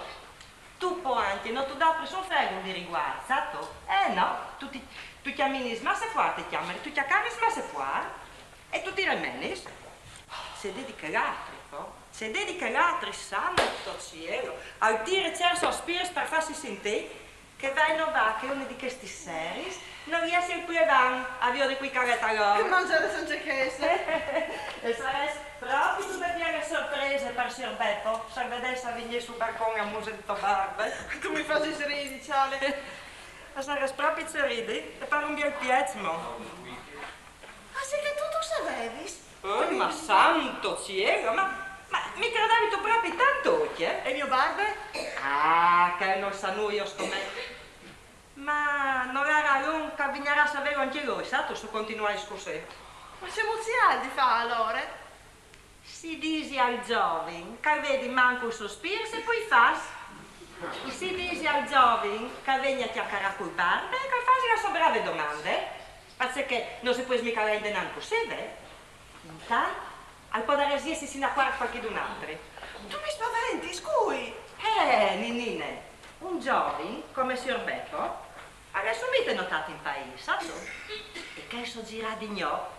Tu po anche, non tu dà preso un ferro di riguardo, esatto? Eh no, tu ti, tu chiamini smasse qua, ti chiamari, tu chiaccavi smasse qua, e tu ti remenis. Se dedica l'altri, po? Se dedica l'altri, santo cielo, al tire certo spirito per farsi sentire, che vai non va che una di questi seris non riesce il plevan a viodi qui caretta Che loro. mangiare senza questo? E saresti proprio una bella sorpresa per Sir Beppo, se vedesse a venire sul balcone a muso di tua barba. Tu mi fai ridere, Ciale. Ma saresti proprio ridi e fare un bel piezmo. Ma se che tu tu sapevi? Oh, ma santo cielo, ma, ma mi credevi tu proprio tanto? E mio barbe? Ah, che no sa nuie, o scommetto. Ma no era lungo che vignarà a saverlo anche lui, sa, tu, se continuais cusì. Ma cemût si à di fâ alore? Si disi al zovin che al vedi manco i sospirs e po i fâs. Si disi al zovin che al vegni a cjacarâ cul barbe e che al fasi la sô brave domande. Parcè che no si pues mica lâ indenant cussì, ve? Intant al podarès jessi sinacuart cualchidun altri. Tu mi spaventis, cui? Eh, ninine, un zovin come siôr Bepo al è sumite notat in paîs, sâstu? E chel so zirâ di gnot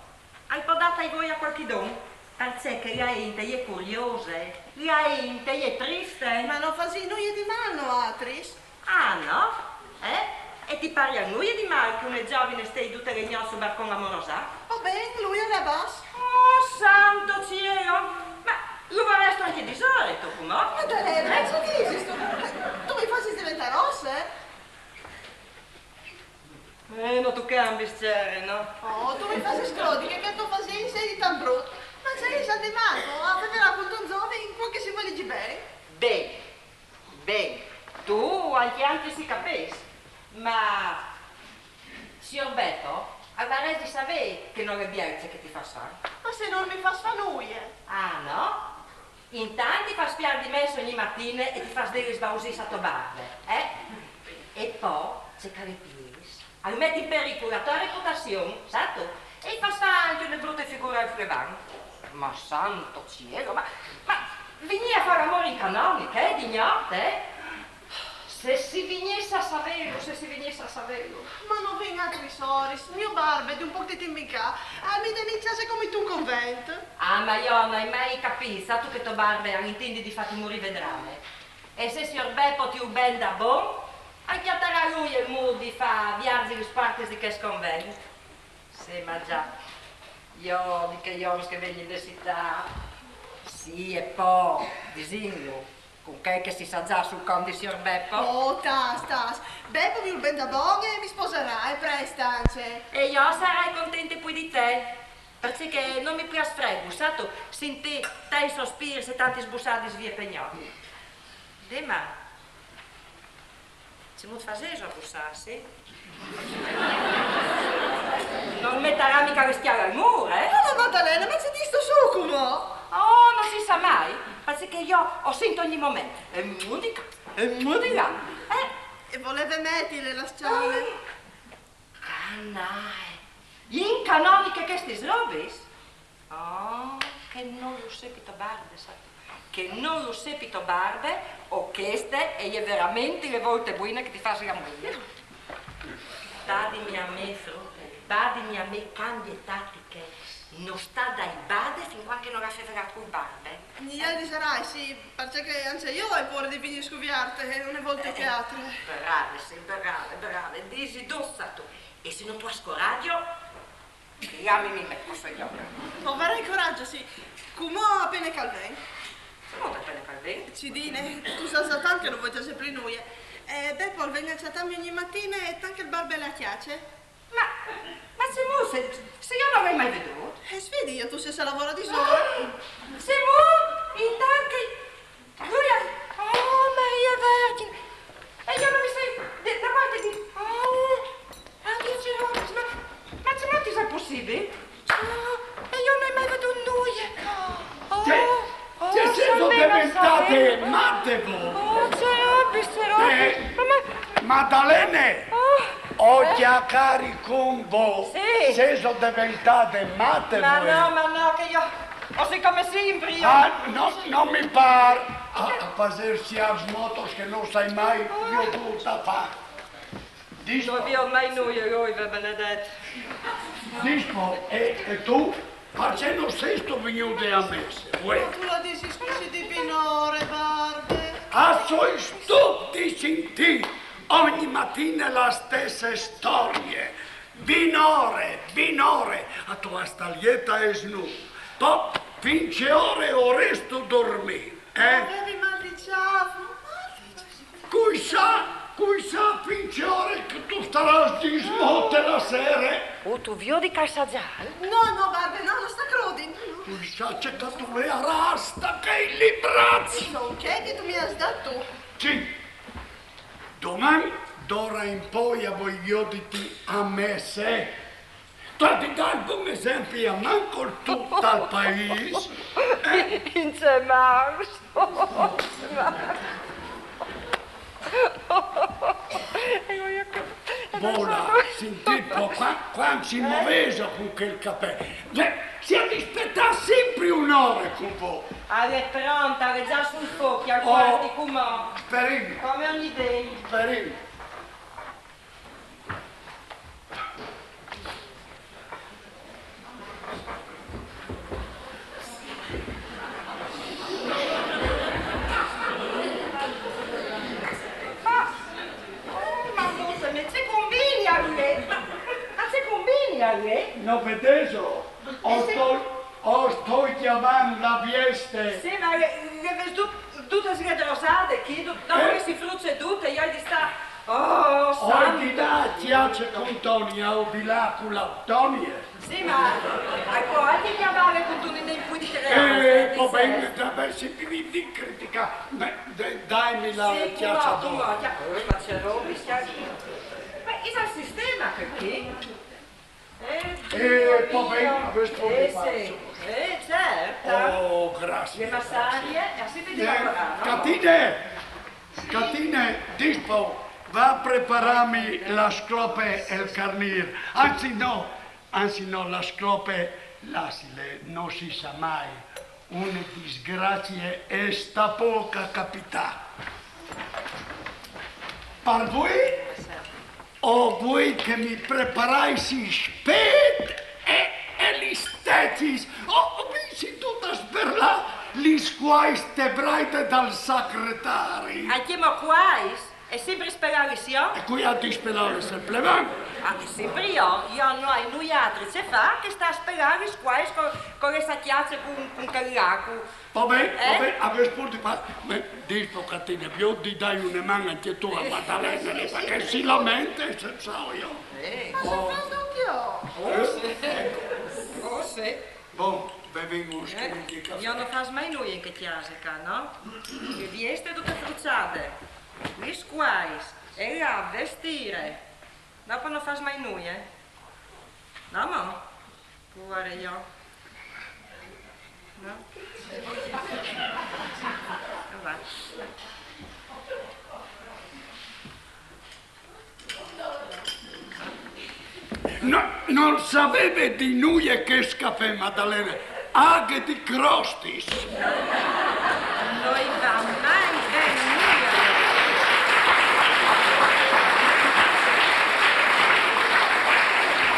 al pol dâ tai voi a cualchidun, parcè che la int e je curiose, la int e je triste. Ma no fasìn nuie di mâl noaltris. Ah, no? Eh? E ti parial nuie di mâl che une zovine e stei dute la gnot sul barcon a morosâ? Oh ben, lui al è a bas. Oh, santo cielo! Ma lu vorêstu ancje disore, tu, cumò? Madalena, ma ce disistu? Tu mi fasis deventâ rosse, eh? Eh, no tu cambis, cere, no? Oh, tu mi fasis crodi che chel che o fasìn al sedi tant brut. Ma ce isal di mâl a fevelâ cuntun zovin cuant che si voli ben? Ben, ben, tu ancje, ancje si capìs, ma siôr Bepo al varès di savê che nol è biel ce che ti fâs fâ. Ma se nol mi fâs fâ nuie. Ah, no? Intant ti fâs piardi messe ogni matine e ti fâs dî lis bausîs a to barbe, eh? E po, ce che al è piês, al met in pericul la tô reputazion, sâstu? E i fâs fâ ancje une brute figure al fuevan. Ma santo cielo, ma, ma vignî a fâ l'amôr in canoniche, eh, di gnot, eh? Se si vignìs a savêlu, se si vignìs a savêlu. Ma no vin altris oris, mio barbe, di un pôc di timp incà, al mi tien in cjase come intun convent. Ah, ma jo no ai mai capît, sâstu, che to barbe al intindi di fâti murî, vedrame. E se siôr Bepo ti vûl ben da bon, al cjatarà lui il mût di fâ vierzis lis puartis di chest convent. Sì, ma za, jo di chei oms che a vegnin de citât. Sì, e po, disìnlu, cun chel che si sa za sul cont di siôr Bepo. Oh, tâs, tâs. Bepo mi vûl ben da bon e mi sposarà, e prest ancje. E jo o sarai contente plui di te, parcè che no mi plâs fregul, sâstu, sintî tancj sospirs e tantis bussadis vie pe gnot. Dì, ma cemût fasêso a bussâsi? No mi metarà mica la scjale al mûr, eh? Oh, ma Madalena, ma ce disistu cumò? Oh, no si sa mai, parcè che jo o sint ogni moment, e mût di ca, e mût di là, eh? E voleve metile la scjale? Canaie, in canoniche chestis robis? Oh, che no lu sepi to barbe, sâstu? Che no lu sepi to barbe, o cheste e je verementri la volte buine che ti fâs la muelie. Badimi a me, frute, badimi a me, cambie tatiche. No sta dâi bade fin cuant che no lu à fevelât cul barbe. Jo i disarai, sì, parcè che ancje jo o ai pôre di vignî scuvierte, eh, une volte o chê altre. Brave, sì, brave, brave, disi dut, sâstu. E se no tu âs coragjo, clamimi me, o soi jo. O varai coragjo, sì. Cumò a pene che al ven. Cemût a pene che al ven? Cidine, tu sâs za tant che no vuei tasâ plui nuie. Eh, Bepo al ven a cjatâmi ogni matine e tant che il barbe al è a cjace. Ma, ma cemût, se, se jo no lu ai mai vedût? Eh, svedi, jo tu sês a lavorâ di sole. Cemût, intant che lui al... Oh, Maria Vergine! E jo no mi soi de, da parte di... Oh, ah, Diu, ce robis, ma, ma cemût isal pussibil? Oh, e jo no ai mai vedût nuie. Oh, oh, ce, ce sêso deventade mate, vô? Oh, ce robis, ce robis. Eh, ma, ma... Madalene! Oh. O cjacari cun vô. Sì. Sêso deventade mate, ma voi? No, ma no, che jo o soi come simpri, jo. Ah, no, no mi pâr. A, a fasêsi a smotos che no sai mai, jo, cemût a fâ. Dîs po. No viodo mai nuie, lui, ve benedet. Dîs po, e, e tu? Parcè no sêstu vignude a messe, uè? Ma tu la disis cussì di binore, barbe. Ah, o soi stuf di sintî ogni matine la stesse storie. Binore, binore, a tu âs stâ liete e snût. Po, fin ce ore vorêstu durmî, eh? O vevi mâl di cjâf, mâl di cjâf. Cui sa, cui sa fin ce ore che tu starâs di smot la sere? Tu viodi che al sa za? No, no, barbe, no, no sta crodi, no, no. Tu sa ce che tu me arrasta che i librazzi! Son che che tu mi has dato? Sì. Doman d'ora in poi a voi vioditi a me se. Tu ti dai un buon esempio a manco tutto il paese. In ce mars. Vola, senti un po', qua, qua si movesa con quel cappello. Cioè, si aspetta sempre un'ora con voi. Allez, pronta, allez, già sul fuoco, al Oh. quarto, come? Sperini, Come ogni day. Sperini. Ma, oh, ma scusa, ma ce combini a lui? Ma, ma ce combini a lui? No, peteso, o sto, o sto chiamando la fiesta. Sì, ma le, le vestute tutte sgredrosate, chi? Dopo che si fruce tutte, io di sta... Oh, Ho santo. Di là, piace con Tony, ho di là con la Tony. Sì, ma hai poi anche chiamare con tu nei pugni Eh, tre. va bene, vabbè, si finì di criticare. Beh, dai, dai, mi la Sì, piazza come, dove. come, ma c'è roba, c'è... Ma il sistema che qui? Eh, va bene, questo Eh, faccio. Sì. Eh, certo. Oh, grazie. Le massarie, e si vede Eh, lavorare, no? Catine, Catine, dispo, va a prepararmi la sclope e il carnir. Anzi no, anzi no, la sclope, lasile, non si sa mai. Una disgrazia è sta poca capità. Per voi o voi che mi preparais i spet e, e li stezis, o, o mi si tut a sberlà li squais te braide dal secretari. Anche mo quais? E sempre sperare io? E qui a ti sperare sempre van. Ah, sempre io? Io no hai nuialtri ce fa che sta a sperare i squais con, con le sacchiazze con, con quel laco. Vabbè, Eh? Vabbè, a questo punto qua, beh, dispo Catine, io ti dai una mano anche tu a Maddalena, lì, perché si lamenta e se so io. Eh. Ma se fa anch'io. Oh, sì. Oh, sì. Bon, beviamo un Eh, schirino di caffè. Io non faccio mai nulla in che chiesa qua, no? Le vieste tutte fruciate, gli squais, e là, vestire. Dopo non faccio mai nulla, eh? No, mo? Pure io. No? Vabbè. No, non sapeva di nulla che scafè, Maddalena. Aghe di crostis. Non va mai ben nulla.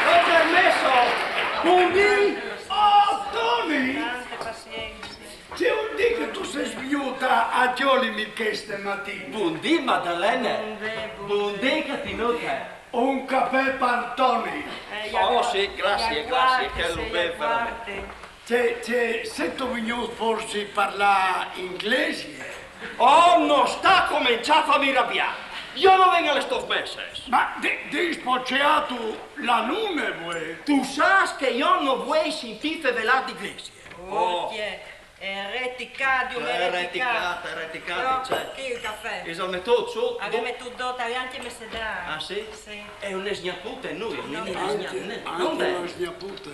Ho permesso! Buondì! Oh, Tony! Tante pazienze. C'è un dì che tu sei svenuta a Giolimi questa mattina. Buondì, Maddalena. Buondì, buondì. Buondì, Catinota. Un caffè per Tony. Eh, Oh, gli sì, grazie, gli grazie, agguardi, che sì, lo gli bevo agguardi. C'è, c'è, sento venuto forse parla inglese? Oh, non sta cominciare a farmi arrabbiare. Io non vengo alle sto messe. Ma di, di spocciato la luna, vuoi? Tu sai che io non vuoi sentire fevelare di iglesia. Oh, chi è? Ereticadio, Ereticata, ereticata, No, cioè. Che il caffè? Esame tutto, Aveva tutto, anche me se dà. Ah, sì? Sì. È un sgnapputo, è noi, No. un Anche, sgnapputo. anche Non una è. sgnapputa.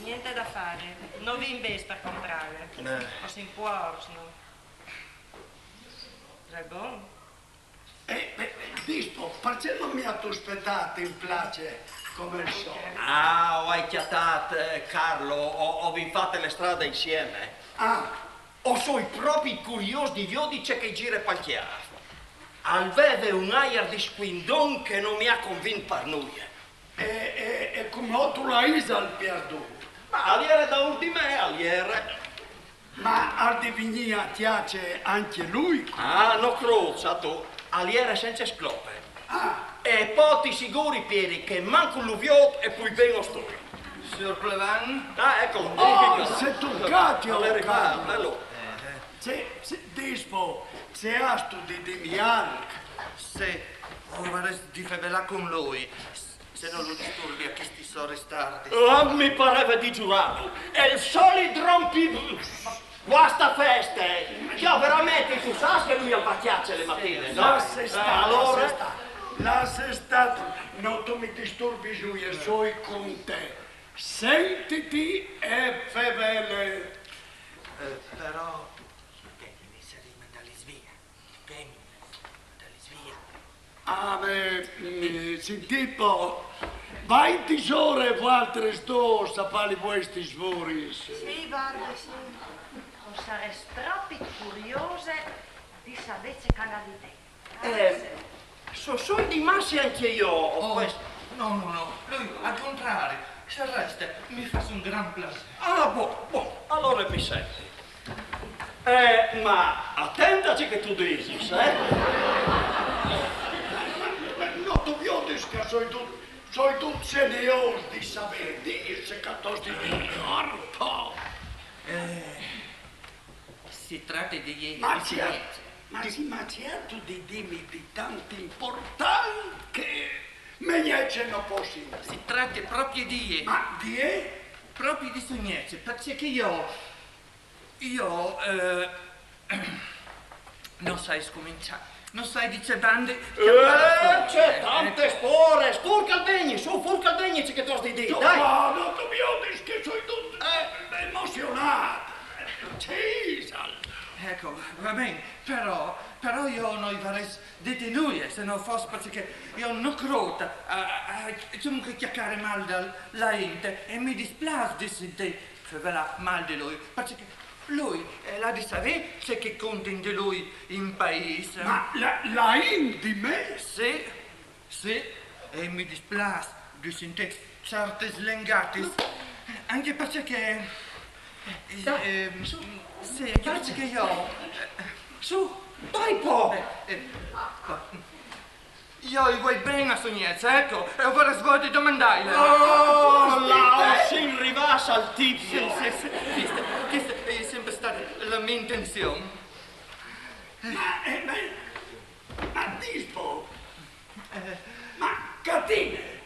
Niente da fare. Non vi invece per comprare. Eh. O si può, no? È buono? Eh, beh, dispo, perché non mi ha tu aspettato in place come il solito? Ah, ho acchiattato, eh, Carlo, ho, ho vinto fatte le strade insieme. Ah, O soi proprio curioso di viodi ce che gira pal chiaro. Al veve un aer di squindon che non mi ha convinto per nulla. e, e, e come tu la isa al pierdù? Ma al iere daur di me, al iere. Ma al divinia chiace anche lui? Ah, no crociato, al iere senza sclope. Ah, E po ti siguri, Pieri, che manco lu viod e poi ben o stoi. Signor Plevan? Ah, ecco. oh, se tu cati, Al è rivà, Carlo. Bello. Se, se, dispo, se astu di dimiarc. Sì, vorrei di fevelà con lui. S- Se no lu disturbi a chisti sore tardi. Ah, mi pareva di giurarlu. È il solit rompi... Basta feste! Cioè, veramente, tu sai che lui al va a chiacce le matine, no? Lasse stà, Eh, allora? Lasse stà, lasse stà. No tu mi disturbi, io soi con te. Sentiti e fevele. Eh, però, che mi se rimanda le svie. Che mi se rimanda le svie. Ah, beh, mm, sentì po', vai tesore, vualtres dôs a fâ i vuestris svuris. Sì, varde, sì. O sarès propit curiose di savê ce che al à di dî. Eh, so, soi di masse ancje jo. Oh, no, no, no, lui, al contrari, se al reste, mi fâs un gran plasê. Ah, bon, bon, alore mi senti. Eh, ma atent a ce che tu disis, eh? Ma, ma no tu viodis che soi dut, soi dut seniôs di savê, dî ce che tu âs di dî, orpo! Eh, si trate di... Ma di ce, ma ce, ma ce âstu di dîmi di tant impuartant che mê gnece no pues sintî? Si trate propit di... Ma di? Propit di sô gnece, parcè che jo Jo, eh, no sai scomençâ, no sai di ce bande... Eh, ce tante spore! Fûr che al vegni, sù, fûr che al vegni, ce che tu âs di dî, dai! Ma no tu viodis che soi dut, eh, emozionât, Cesar! Eco, va ben, però, però jo no i varès dit nuie, se no fos parcè che jo no crôt a, a, a, insome, che cjacare mâl de la int, e mi displâs di sintî fevelâ mâl di lui, parcè che lui, eh, al à di savê ce che a contin di lui in paîs. Ma la, la int di me? Sì, sì, e mi displâs di sintî ciertis lengatis, ancje parcè che, eh, dai, ehm, sù, sì, ancje parcè che jo, eh, sù, dai po! Eh, eh, Jo i vuei ben a sô gnece, eco, e o varès voie di domandâi. Oh, là, o sin rivâts al tip. Sì, sì, sì, cheste, cheste e je simpri stade la mê intenzion. Ma, eh, ma, ma dîs po, eh, ma Catine,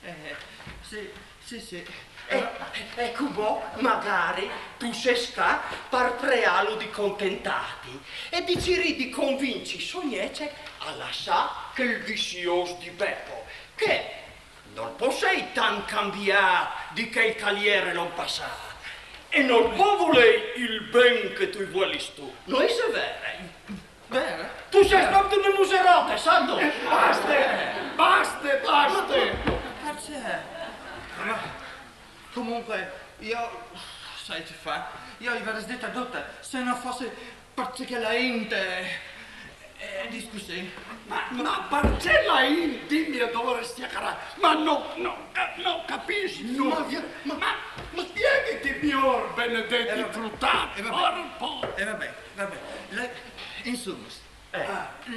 Eh, sì, sì, sì. Eh, eh, cumò magari tu sês ca par preâlu di contentâti e di cirî di convinci sô gnece a lassâ chel viziôs di Bepo, che nol pues jessi tant cambiât di chel che al jere l'an passât, e nol pues volei il ben che tu i vuelis tu. No ise vere? Vere? Tu sês propit une muserote, sâstu? Eh, baste, baste, baste! Ma parcè? Ma comunque, jo, sai ce fâ? Jo i varès dite dute, se no fos parcè che la int e je cussì. Ma, ma parcè la int, dimi, a dovrès cjacarâ? Ma no, no, eh, no capìs, no. Ma, ma, ma spiegati miôr, benedet frutat, eh, va ben, orpo! Eh, va ben, va ben. La, insome, eh,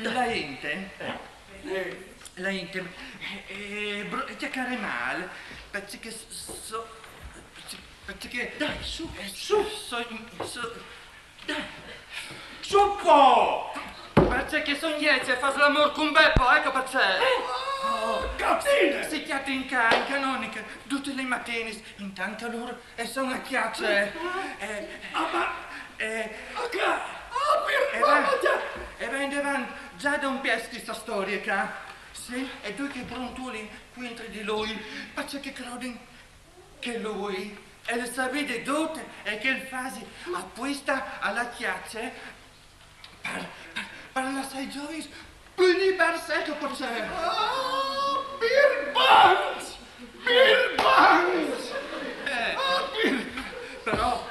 la int, eh, la int, eh, bro-, cjacare mâl, parcè che s-, so-, parcè, parcè che... Dai, sù, eh, sù, sù, sù, dai, sù po! Parcè che sô gnece e fâs l'amôr cun Bepo, eco parcè. Eh? Oh, Catine! Si cjatin ca in canoniche dutis lis matinis, intant che lôr a son a cjace. Eh, ah, ma, eh, ah, ca, ah, per, e va, ma, e va indevant za da un pieç cheste storie ca. Sì, e ducj che a brontulin cuintri di lui, parcè che a crodin che lui al sedi dut e che al fasi apueste la cjace par, par, par lassâ i zovins plui libars, eco parcè. Ah, birbants! Birbants! Eh. Ah, bir-, però,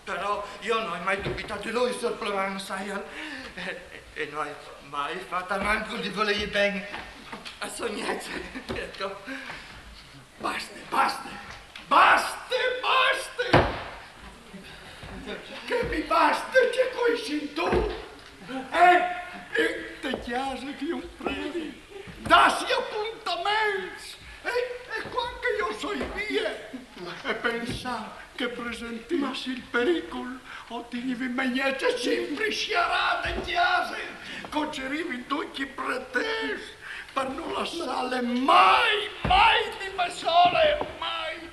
però jo no ai mai dubitât di lui, siôr plevan, saial, e, e, e no ai mai fat mancul di volêi ben a sô gnece, eco. Baste, baste, baste, baste! Che mi baste ce che o ai sintût! Eh, inte cjase di un predi, dâsi apontaments! E, e cuant che jo o soi vie, e pensâ che a presentìs il pericul, o tignivi mê gnece simpri sierade in cjase, che o cirìvi ducj i pretescj Par no lassâle mai, mai di bessole, mai.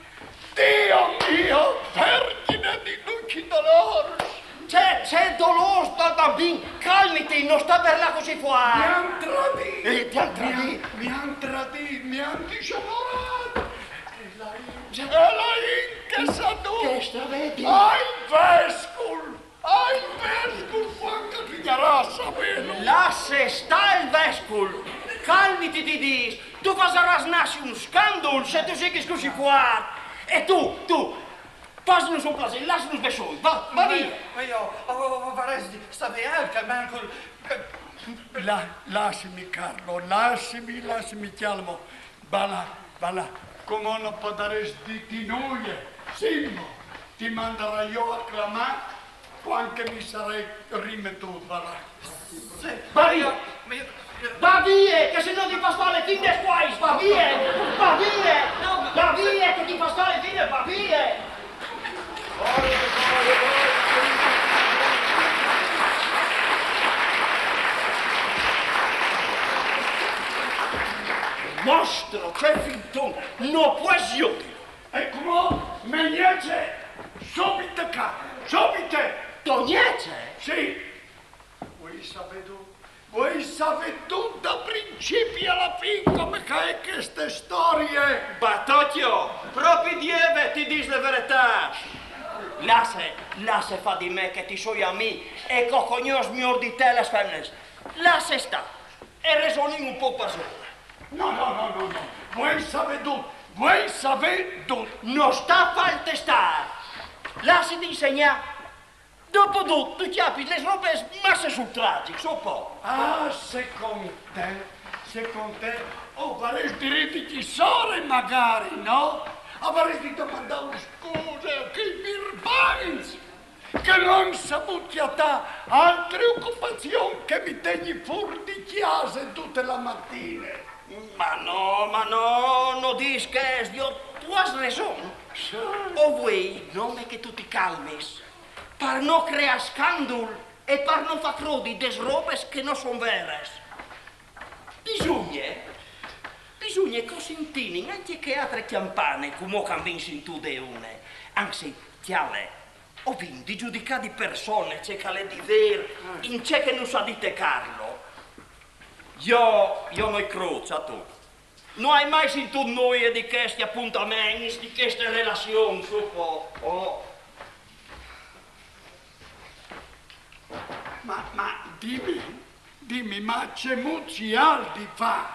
Dio mio, Vergjine di ducj i dolôrs! Ce, ce dolôrs, Barbin? Calmiti, no sta berlâ cussì fuart. Mi àn tradît! Eh, ti àn tradît? Mi àn, mi àn tradît, mi àn disonurât! E la int, e la int che sa dut! Che sta ben? Al vescul! Al vescul, cuant che al vignarà a savêlu! Lasse stâ il vescul! Calmiti, ti dîs! Tu fasarâs nassi un scandul se tu sighis cussì fuart! E tu, tu, fasnus un plasê, lassnus bessôi, va, va vie! Ma jo, ma jo, o, o, o varès di savê alc, almancul, eh. La-, lassimi, Carlo, lassimi, lassimi, cjalmo. Va là, va là. Cumò no podarès dîti nuie. Simmo, ti mandarai jo a clamâ cuant che mi sarai rimetût, va là. Sì, va vie! Ma jo, ma jo, jo... Va vie, che se no ti fâs fâ la fin des cuais, va vie! Va vie! No, ma... Va vie, che ti fâs fâ la fin, va vie! Mostro, ce finton, no pues jodîlu! E cumò, mê gnece, subite ca, subite! Tô gnece? Sì. Vuei savê dut, vuei savê dut da principi a la fin, come che e je cheste storie. Batocjo, propit jê ve ti dîs la veretât. Lasse, lasse fâ di me che ti soi amì e che o cognòs miôr di te lis feminis. Lasse stâ e resonìn un pôc parsore. No, no, no, no, no. Vuei savê dut, vuei savê dut. No sta fâti stâr. Lassiti insegnâ. Dopo dut, tu cjapis lis robis masse sul tragic, sù po. Ah, secont te, secont te, o varès di ridi chi sore, magari, no? O varès di domandâ scuse a chei birbants che no àn savût cjatâ altre ocupazion che mi tegni fûr di cjase dute la matine. Ma no, ma no, no dîs chest, jo, tu âs reson. Sì. O vuei nome che tu ti calmis. Par no creâ scandul e par no fâ crodi des robis che no son veris. Bisugne, bisugne che o sintìn ancje chê altre cjampane, cumò che o vin sintût une. Anzit, cjale, o vin di judicâ di persone ce che al è di vêr in ce che nus à dite Carlo. Jo, jo no i crôt, sâstu. No ai mai sintût nuie di chescj apontaments, di chestis relazions, sù po. Oh. Ma, ma dimi, dimi, ma cemût si àl di fâ,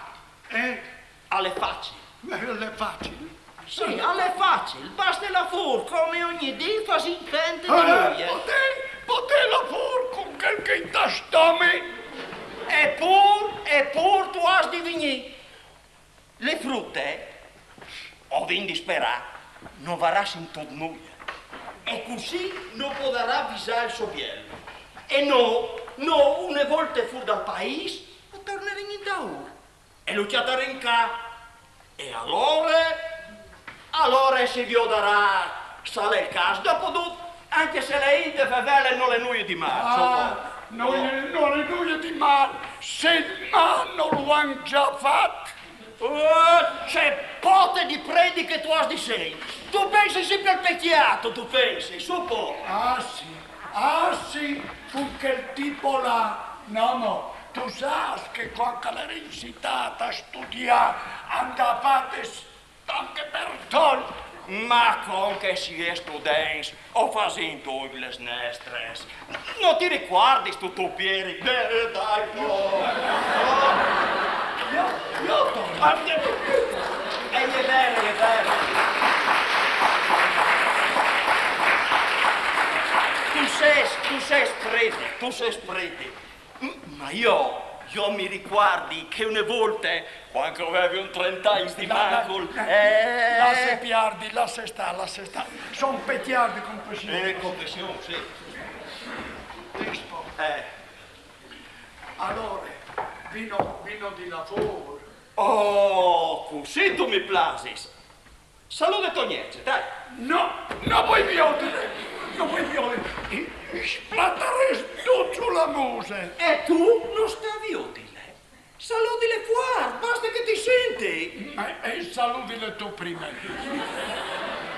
eh? Al è facil. Eh, al è facil. Sì, al è facil, baste lâ fûr come ogni dì fasint fente di nuie. Eh, po te, po te lâ fûr cun chel che o ai tal stome. E pûr, e pûr tu âs di vignî. La frute, o vin di sperâ, no varà sintût nuie. E cussì no podarà visâ il so biel. E nô, nô, une volte fûr dal paîs, o tornarìn indaûr. E lu cjatarìn ca. E alore, alore si viodarà, se al è il câs. Dopo dut, ancje se la int e fevele, nol è nuie di mâl, ah, insome. Nol è, nol è nuie di mâl, se il mâl no lu àn za fat. Oh, ce pote di predi che tu âs di sint! Tu pensis simpri al pecjât, tu pensis, sù po! Ah, sì, ah, sì, cun chel tipo là. No, no, tu sâs che cuant che al jere in citât a studiâ, al andava fat tant che par tol. Ma cuant che si è students, o fasìn ducj lis nestris. No ti ricuardis tu, tu, Pieri? Beh, dai, po. Jo, jo, Toni. Ah, eh, e je vere, e je vere. Tu sês, tu sês predi, tu sês predi. Mm, ma jo, jo mi ricuardi che une volte, cuant che o vevi un trente agns di mancul, eh... Lasse piardi, lasse stâ, lasse stâ. Son pecjâts di confession. Eh, confession, sì. Dispo. Eh. Alore, vino, vino di lavôr. Oh, cussì tu mi plasis. Salute, Toniece, dai. No, no vuei viodile, no vuei viodile. I, i splatarès dut su la muse. E tu no sta viodile? Saludile fuart, baste che ti senti. E, e saludile tu prime.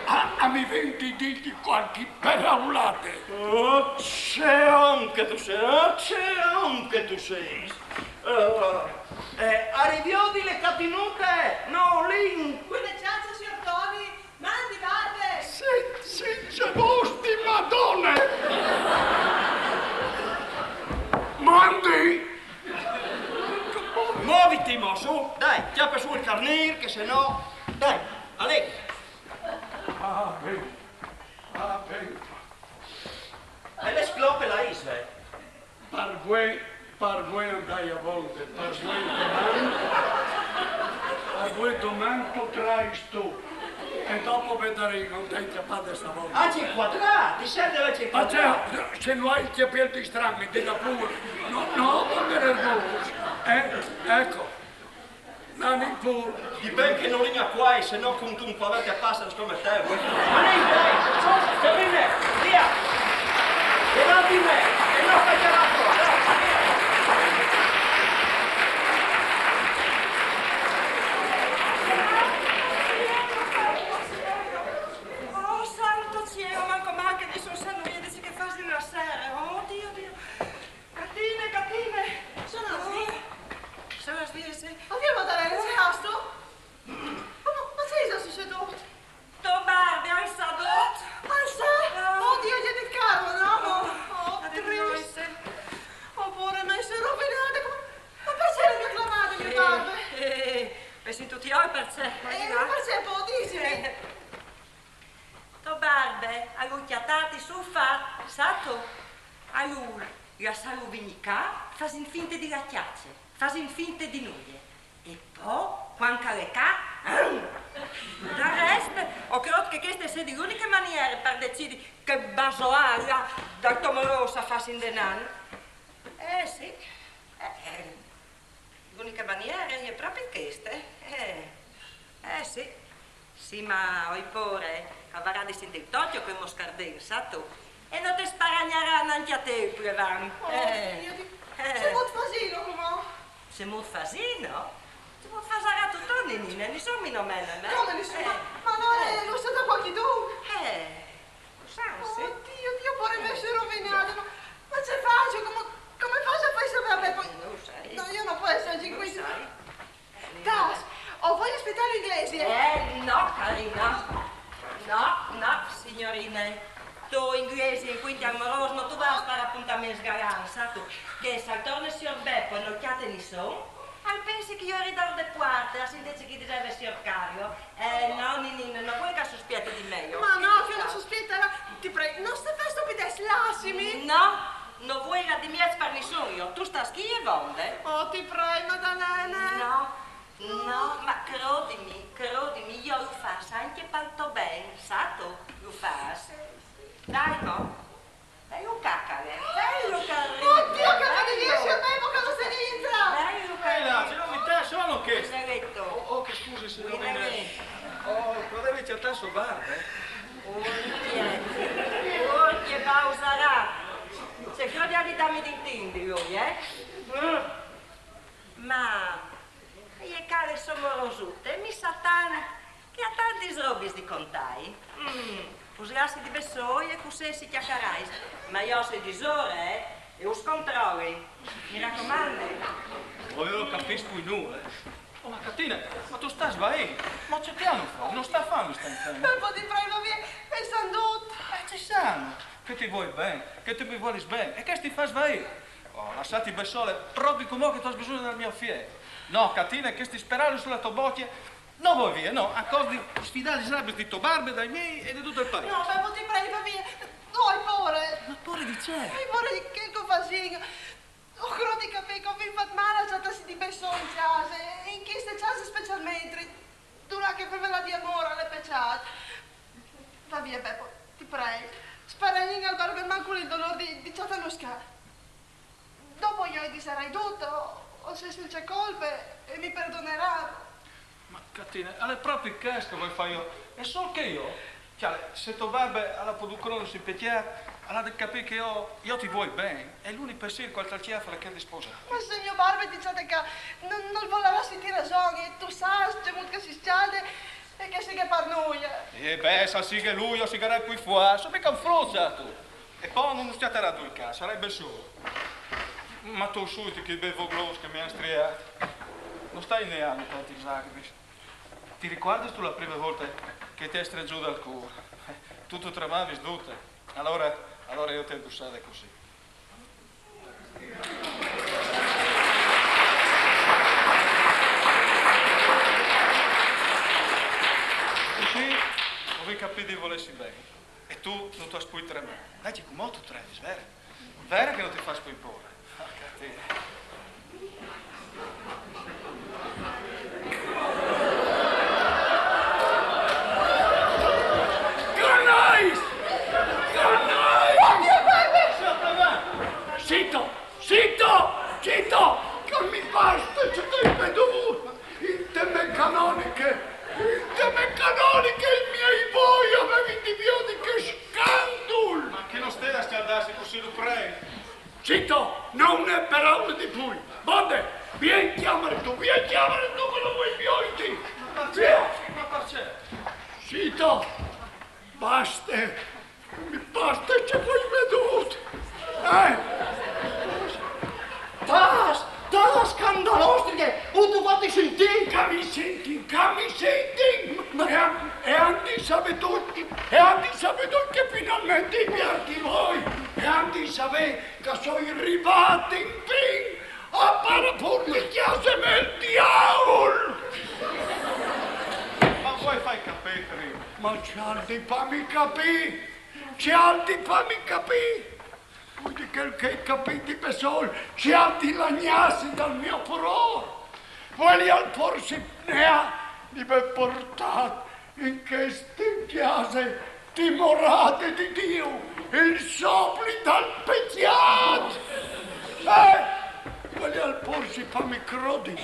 A, a mi ven di dirgli qualche paraulate. Oh, ce om che tu sei, oh, ce om che tu sei. Eh, eh, arriviodile Catinute, no, Lin. Quelle ciance, signor Toni, mandi, barbe. Sì, sì, c'è vosti, madone. Mandi. Moviti, mo, su, dai, ciapa su il carnir, che se no, dai, alè. Ah, ben. Ah, ben. E le sclope la ise. Par vuê, par vuê andai a volte, par vuê doman, par vuê doman tu trais tu. E dopo vedarìn, no t'ai ciapade stavolta. Ah, c'è quadrato, ti serve la Ma c'è, se no hai il capello di strano, mi dica pure. No, no, non me nervoso. Eh? Ecco. Nani pure. Di ben che no lin a quai, se no cuntun pavé te pasa come te, eh. Ma lì, dai, su, Carine, via! E va di me, e no sta gelato, dai, via! Oh, santo cielo, manco mal che nessun sa no vede ce che fasi la sera. Oh, Dio, Dio. Catine, Catine. Sono qui. Sono qui, sì. Oddio, Maddalena, ce âstu? Ma, ma ce isal sucedût? To barbe, al sa dut. Al sa? Oh, Dio, gli è del caro, no? Oh, triste. Oh, pôre me, soi rovinade. Come, ma parcè no mi à clamade, mê barbe? Eh, eh, eh, sintût jo parcè. Eh, ma parcè, po, disimi. Eh. To barbe, al à cjatât sul fat, sâstu? Alore, lassâlu vignî ca, fasint finte di lâ a cjace, fasint finte di nuie. E po, cuant che al è ca, dal rest, o crôt che cheste e sedi l'uniche maniere par decidi che basoâ dal to morôs a fâsi indenant. Eh, sì. Eh, eh. L'uniche maniere e je propit cheste. Eh, eh, sì. Sì, ma o ai pôre che al varà di sintî il tocjo chel moscardel, sâstu? E no te sparagnarà nancje a te il plevan. Oh, eh. Dio, Dio. Eh. Cemût fasìno cumò? Cemût fasìno? Cemût fasarà Totò, Ninine? Nissun mi nomenet, eh? Come nissun? Eh. Ma, ma no, eh, no sêstu cualchidun? Eh, lo sai, sì. Oh, Dio, Dio, pôre me, soi rovinade, ma, ma ce fâs? Come, come fâs a fâi savê a Bepo? Eh, no lo sai. No, jo no pues jessi in cuintri. Lo sai. Tâs, o vuei spietâlu in glesie? Eh, no, carine. No, no, signorine. Tu in glesie, in cuintri al morôs, no tu vâs par apontaments galants, sâstu? Che se al torne siôr Bepo e nol cjate nissun, al pensi che jo o jeri daûr de puarte, a si intint che al diseve siôr Carlo. Eh, no, Ninine, no vuei che al suspieti di me, jo. Ma no, che no suspieti, ti prei, no sta fâ stupidezis, lassimi. No, no vuei lâ di mieç par nissun, jo. Tu stâs chi e vonde. Oh, ti prei, Maddalene. No, no, ma crodimi, crodimi, jo lu fâs ancje pal to ben, sâstu, lu fâs. Dai, mo. Velu ca, carine, velu, carine. Oh Dio, che fadighese, a Bepo che no se rientra. Velu, carine. Eh, là, ce novitât sono cheste? Benedetto. Oh, oh, che scuse, signor Ninè. Benedetto. Oh, o credevi che al tasso bar, eh? Urchie, urchie, pausarà. Ce crodial di dâmi d'intindi lui, eh? Mm. Ma e je ca la sô morosute, mi sa tant che e à tantis robis di contâi. Mm, us lassi di bessôi e cussì si cjacarais. Ma jo o soi disore, eh, e us controli. Mi racomandi. Oh, jo no capissi nuie, eh. Oh, ma Catine, ma tu stâs svaint? Ma ce ti àn fat? No sta fâmi stâ in frene. Bepo, ti prei, va vie, e san dut. Eh, ce sano? Che ti vuei ben, che tu mi vuelis ben, e chest ti fâs svaî. Oh, lassâti bessole, propit cumò che tu âs bisugne dal gno afiet. No, Catine, chestis peraulis su la tô bocje, no voi vie, no, a cost di sfidâ lis rabiis di tô barbe, dai miei e di dut il paîs. No, Bepo, ti prei, va vie, no, o ai pôre. Ma pôre di ce? O ai pôre di chel che o fasìn. O crôt di capî che o vin fat mâl a cjatâsi di bessôi in cjase, e in cheste cjase specialmentri, dulà che fevele di amôr al è pecjât. Va vie, Bepo, ti prei. Sparagnìn al barbeman cul dolôr di, di cjatâ nuscjât. Dopo jo i disarai dut, o, o sai cence colpe, e mi perdonerà. Ma Catine, al è propit chest che o vuei fâ jo. E sôl che jo, cjale, se tô barbe al à podût crognis in pecjât, Al à de capî che jo, jo ti vuei ben, e l'unic pensîr che al cjate al è chel di sposâti. Ma se gno barbe al dîs ca, no, nol vûl lavâ sintî rason, e tu sâs cemût che si scjalde e che al sighe par nuie. E ben, se al sighe lui, jo o sigarei plui fuart, o soi mighe un frut, sâstu. E po no nus cjatarà doi ca, o sarìn ben sôrs. Ma tu, sù, ti, chei biei voglons che mi àn striât. No stai neâmi tantis lagrimis. Ti ricuardistu la prime volte che ti ai strençût dal cûr? Tu, tu tremavis dute. Alore, alore jo ti ai bussade cussì. Cussì o vin capît di volêsi ben. E tu no tu âs plui tremâ. Dai, cumò tu tremis, vêr? Vêr che no ti fâs plui pôre? Porca ti. Canais! Canais! Sito! Sito! Sito! Che mi baste ce che o ai vedût! Inte mê canoniche! Inte mê canoniche, i miei voi a vevin di viodi, che scandul! Ma che no stait a scjaldâsi cussì, lu prei. Sito, no une peraule di plui. Vonde, vien in cjamare tu, vien in cjamare tu, che lu vuei viodi. Ma parcè? Ma parcè? Sito, baste. Mi baste ce che o ai vedût. Eh! Tâs, tâs, scandalostrighe, o tu fâs sintî? Che mi sintin, che mi sintin! E àn, e àn di savê ducj, e àn di savê ducj che finalmentri i viôt voi, e àn di savê che o soi rivât infin a parapurnicjâ cemût il diaul! Ma vuei fâi capî, Trin? Ma cjal di fâmi capî! Cjal di fâmi capî! Vuei di chel che o ai capît di bessôl, cjal di lagnâsi dal gno furôr! Vuelial forsit neâ di vê puartât in cheste cjase timorade di Diu il sopli dal pecjât? Eh! Vuelial forsit fâmi crodi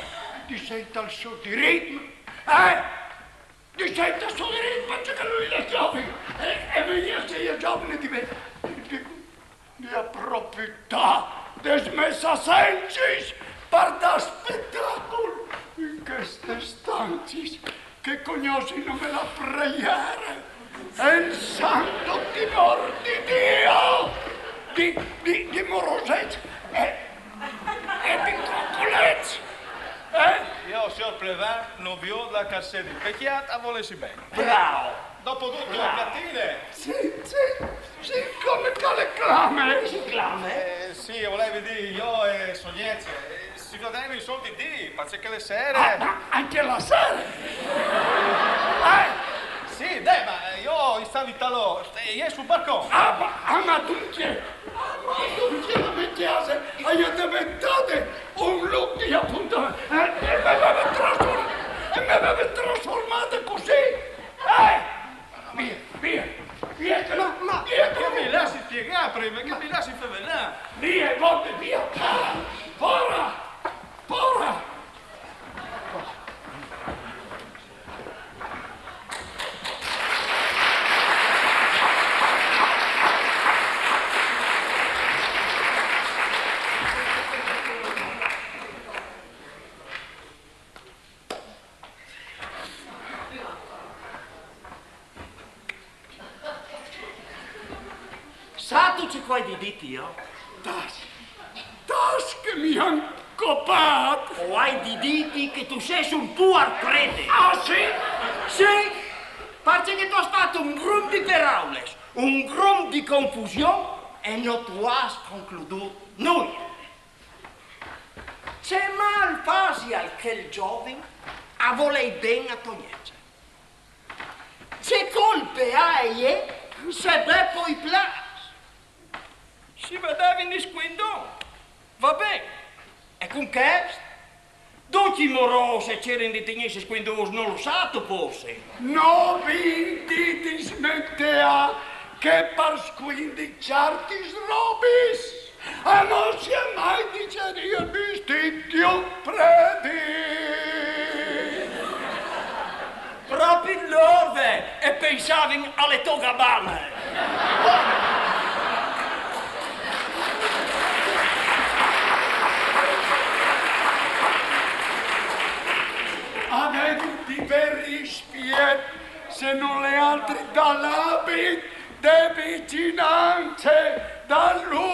di sei tal so dirit? Eh! Di sei tal so dirit, parcè che lui al è zovin, e, e mi o soi zovin di me, di, di aprofitâ des mês assencis par dâ spetacul in chestis stancis che cognossin nome la preiere e il santo timôr di Diu, di, di, di morosets e, e di cocolets. Eh? Jo, siôr plevan, no viôt là che al sedi pecjât a volêsi ben. Brâf! Dopo dut, la catine! Sì, sì, sì, come che le clame? Si clame? Eh, sì, o volevi dî, jo e sô gnece, eh, si viodevin sôl di dì, parcè che le sere... Ah, ma ancje la sere? Eh? Sì, dai, ma jo o stavi tal ôrt, e jê sul barcon. Ah, ma, ah, ma duncje, ah, ma duncje la mê cjase e je deventade un lûc di apontament. Eh, e me veve trasfor-, e me veve trasformade cussì. Eh! Vie, vie, vie, che... Ma, ma, vie, che mi lassi spiegâ prime, che mi lassi fevelâ. Vie, vonde, vie. Fora! Fora! Sâstu ce che o ai di dîti jo? Tâs, tâs che mi àn copât! O ai di dîti che tu sês un puar prete! Ah, sì? Sì, parcè che tu âs fat un grum di peraulis, un grum di confusion e no tu âs concludût nuie. Ce mâl fasial chel zovin a volei ben a tô gnece? Ce colpe aie se Bepo i plâs? Si vedevin di scuindon. Va ben. E cun chest? Ducj i morôs a cerin di tignîsi scuindons, no lu sâstu forsit? No vin di dismenteâ che par scuindi ciertis robis a no si è mai di cjatâ il vistît di un predi. Propit lôr, ve, e pensavin ae tô gabane. Se no le altri da l'abit de vicinanze, da lu...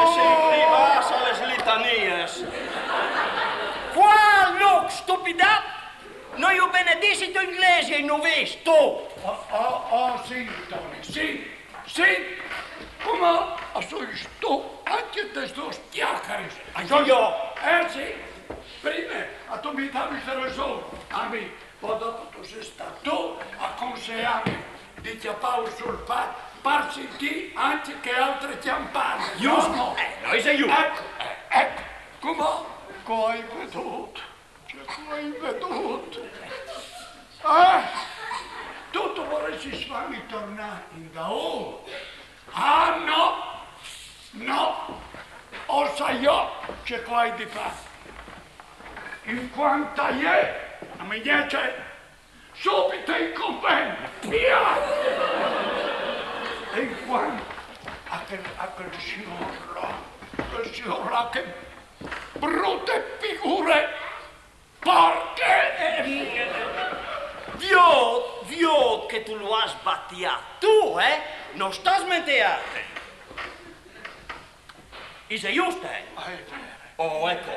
E si rivas a las litanias. Qua, no, stupidat! No ju benedissi tu in glesia, no vês, tu! Oh, oh, oh, sì, Toni, sì, sì! Coma a soi sto ancje tes tôs cjacaris. Ancje jo. Eh sì, prime a tu mi davis reson, a mi, po dopo tu sês stât tu a conseâmi di cjapâ un sulfat par sintî ancje chê altre cjampane. Just. Eh, no ise just. Eco, eh, eco. Cumò, che o ai vedût, ce che o ai vedût. Eh, tu, tu voressis fâmi tornâ indaûr? Ah, no! No! O sai jo ce che o ai di fâ. In cuant a jê, a mi gnece, subit in convent, via! E in cuant a chel, a chel siôr là, chel siôr là, che brute figure, porche! Viôt, viôt che tu lu âs batiât tu, eh? No sta smenteâti. Ise juste, eh? Ah, è vere. Oh, eco.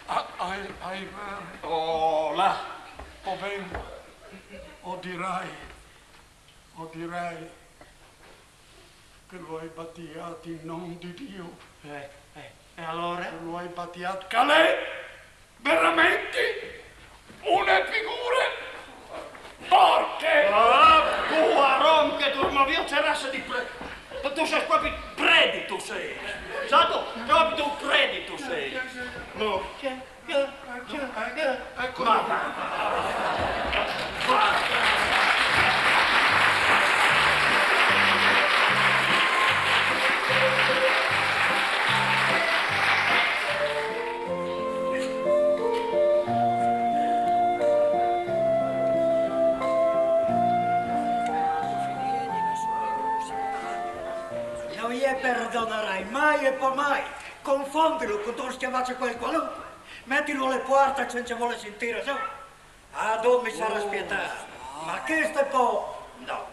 Ah, ah, è vere. Oh, là. O ben, o dirai, o dirai che lu ai batiât in non di Diu. Eh, eh, e alore? Lu ai batiât, che al è verementri une figure porche! Ah, tu, arom che tu, ma viôt ce rasse di pre... Tu sês propit predi, tu sês. Sâstu? Propit un predi tu sês. No. Eco, eco. Ma va, va, va. No je perdonarai mai e po mai. Confondilu cuntun scjavacciacuel cualunque. Metilu a la puarta cence volê sintî reson. Ah, dut mi sarà spietât. Ma cheste po, no.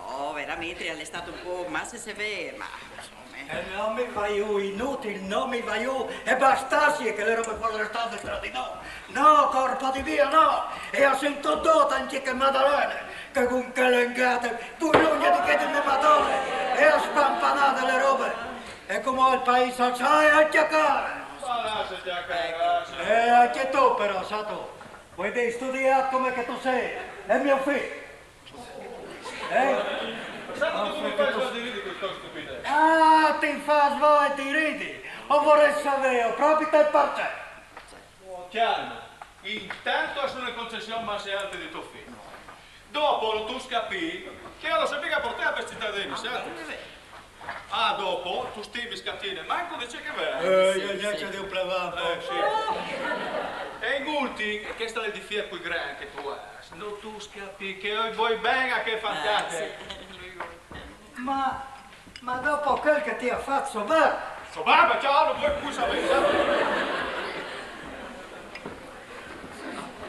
Oh, verementri al è stât un pôc masse sevêr, ma, insome. E no mi va jù, inutil, no mi va jù. E bastassie che la robe e fos restade tra di nô. No, corpo di Diu, no! E o ai sintût dut, ancje chê Madalene, che cun chê lengate, plui longje di chê di me Madone, e o ai spampanade la robe. E cumò il paîs al sai a cjacare. Ma lasse cjacarâ, lasse. E ancje tu però, sâstu, vuê dî, studiât come che tu sês, e gno fi. Eh? Sâstu come che mi fâs voie di ridi cu sta stupidece? Ah, ti fâs voie di ridi? O vorès savê, o propit parcè. Oh, cjalme, intant o ai su une concession masse alte di to fi. Dopo tu âs capît che jo no soi mighe portât pes citadins, sâstu? Ah, dopo tu stimis che al tiene manco di ce che vês. Eh, jo, jo ce devo provâ un pôc. Eh, sì. E in ultin, e chest al è il difiet plui grant che tu âs, no tu âs capît che jo i vuei ben a chê fantache. Ma, ma dopo chel che ti à fat so bab... So bab, cjale, no vuei plui savê, sâstu?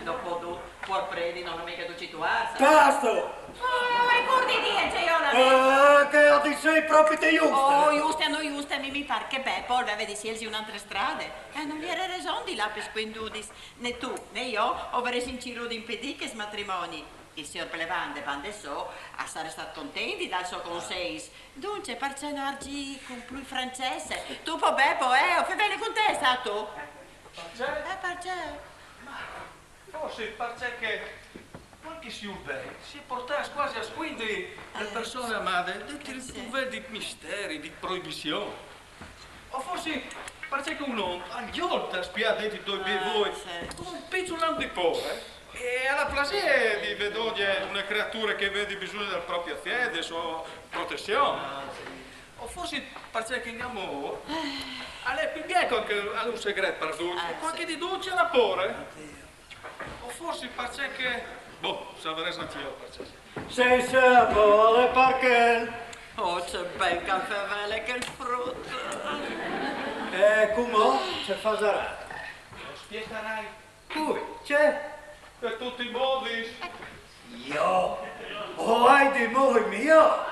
Dopo dut, puar predi, nol à mighe ducj i tuars. Basta! Oh, e cûr di dî, ce jo la... Ah, che o dîs propit juste! Oh, juste, no juste, a mi mi pâr che Bepo al veve di sielzi une altre strade. Eh, no jere reson di lâ pes cuindudis. Ni tu, ni jo o varessin cirût di impedî chest matrimoni. Il siôr plevan de bande sô al sarès stât content di dâ il so consens. Duncje, parcè no argî cun plui francese? Tu po, Bepo, eh, o fevele cun te, sâstu? Parcè? Eh, parcè? Forsit parcè che cuant che si jù ben si è portâts cuasi a scuindi la persone amade, dentri il cunvent di misteri, di proibizion. O forsit parcè che un om al jolt a spiâ dentri doi bei voi, cun un piçul lamp di pôre, e al à plasê di vê dongje une creature che e vedi bisugne de proprie afiet, de sô protezion. O forsit parcè che in amôr al è plui biel cuant che al è un segret par ducj, e cuant che di ducj al à pôre. O forsit parcè che... Boh, no savarès nancje jo parcè. Sì, sì, po, al è parcè. Oh, ce ben che al fevele chel frut. E cumò ce fasarâ? Spietarai. Cui? Ce? Pe tuti i modi. Jo? O ai di mûi jo?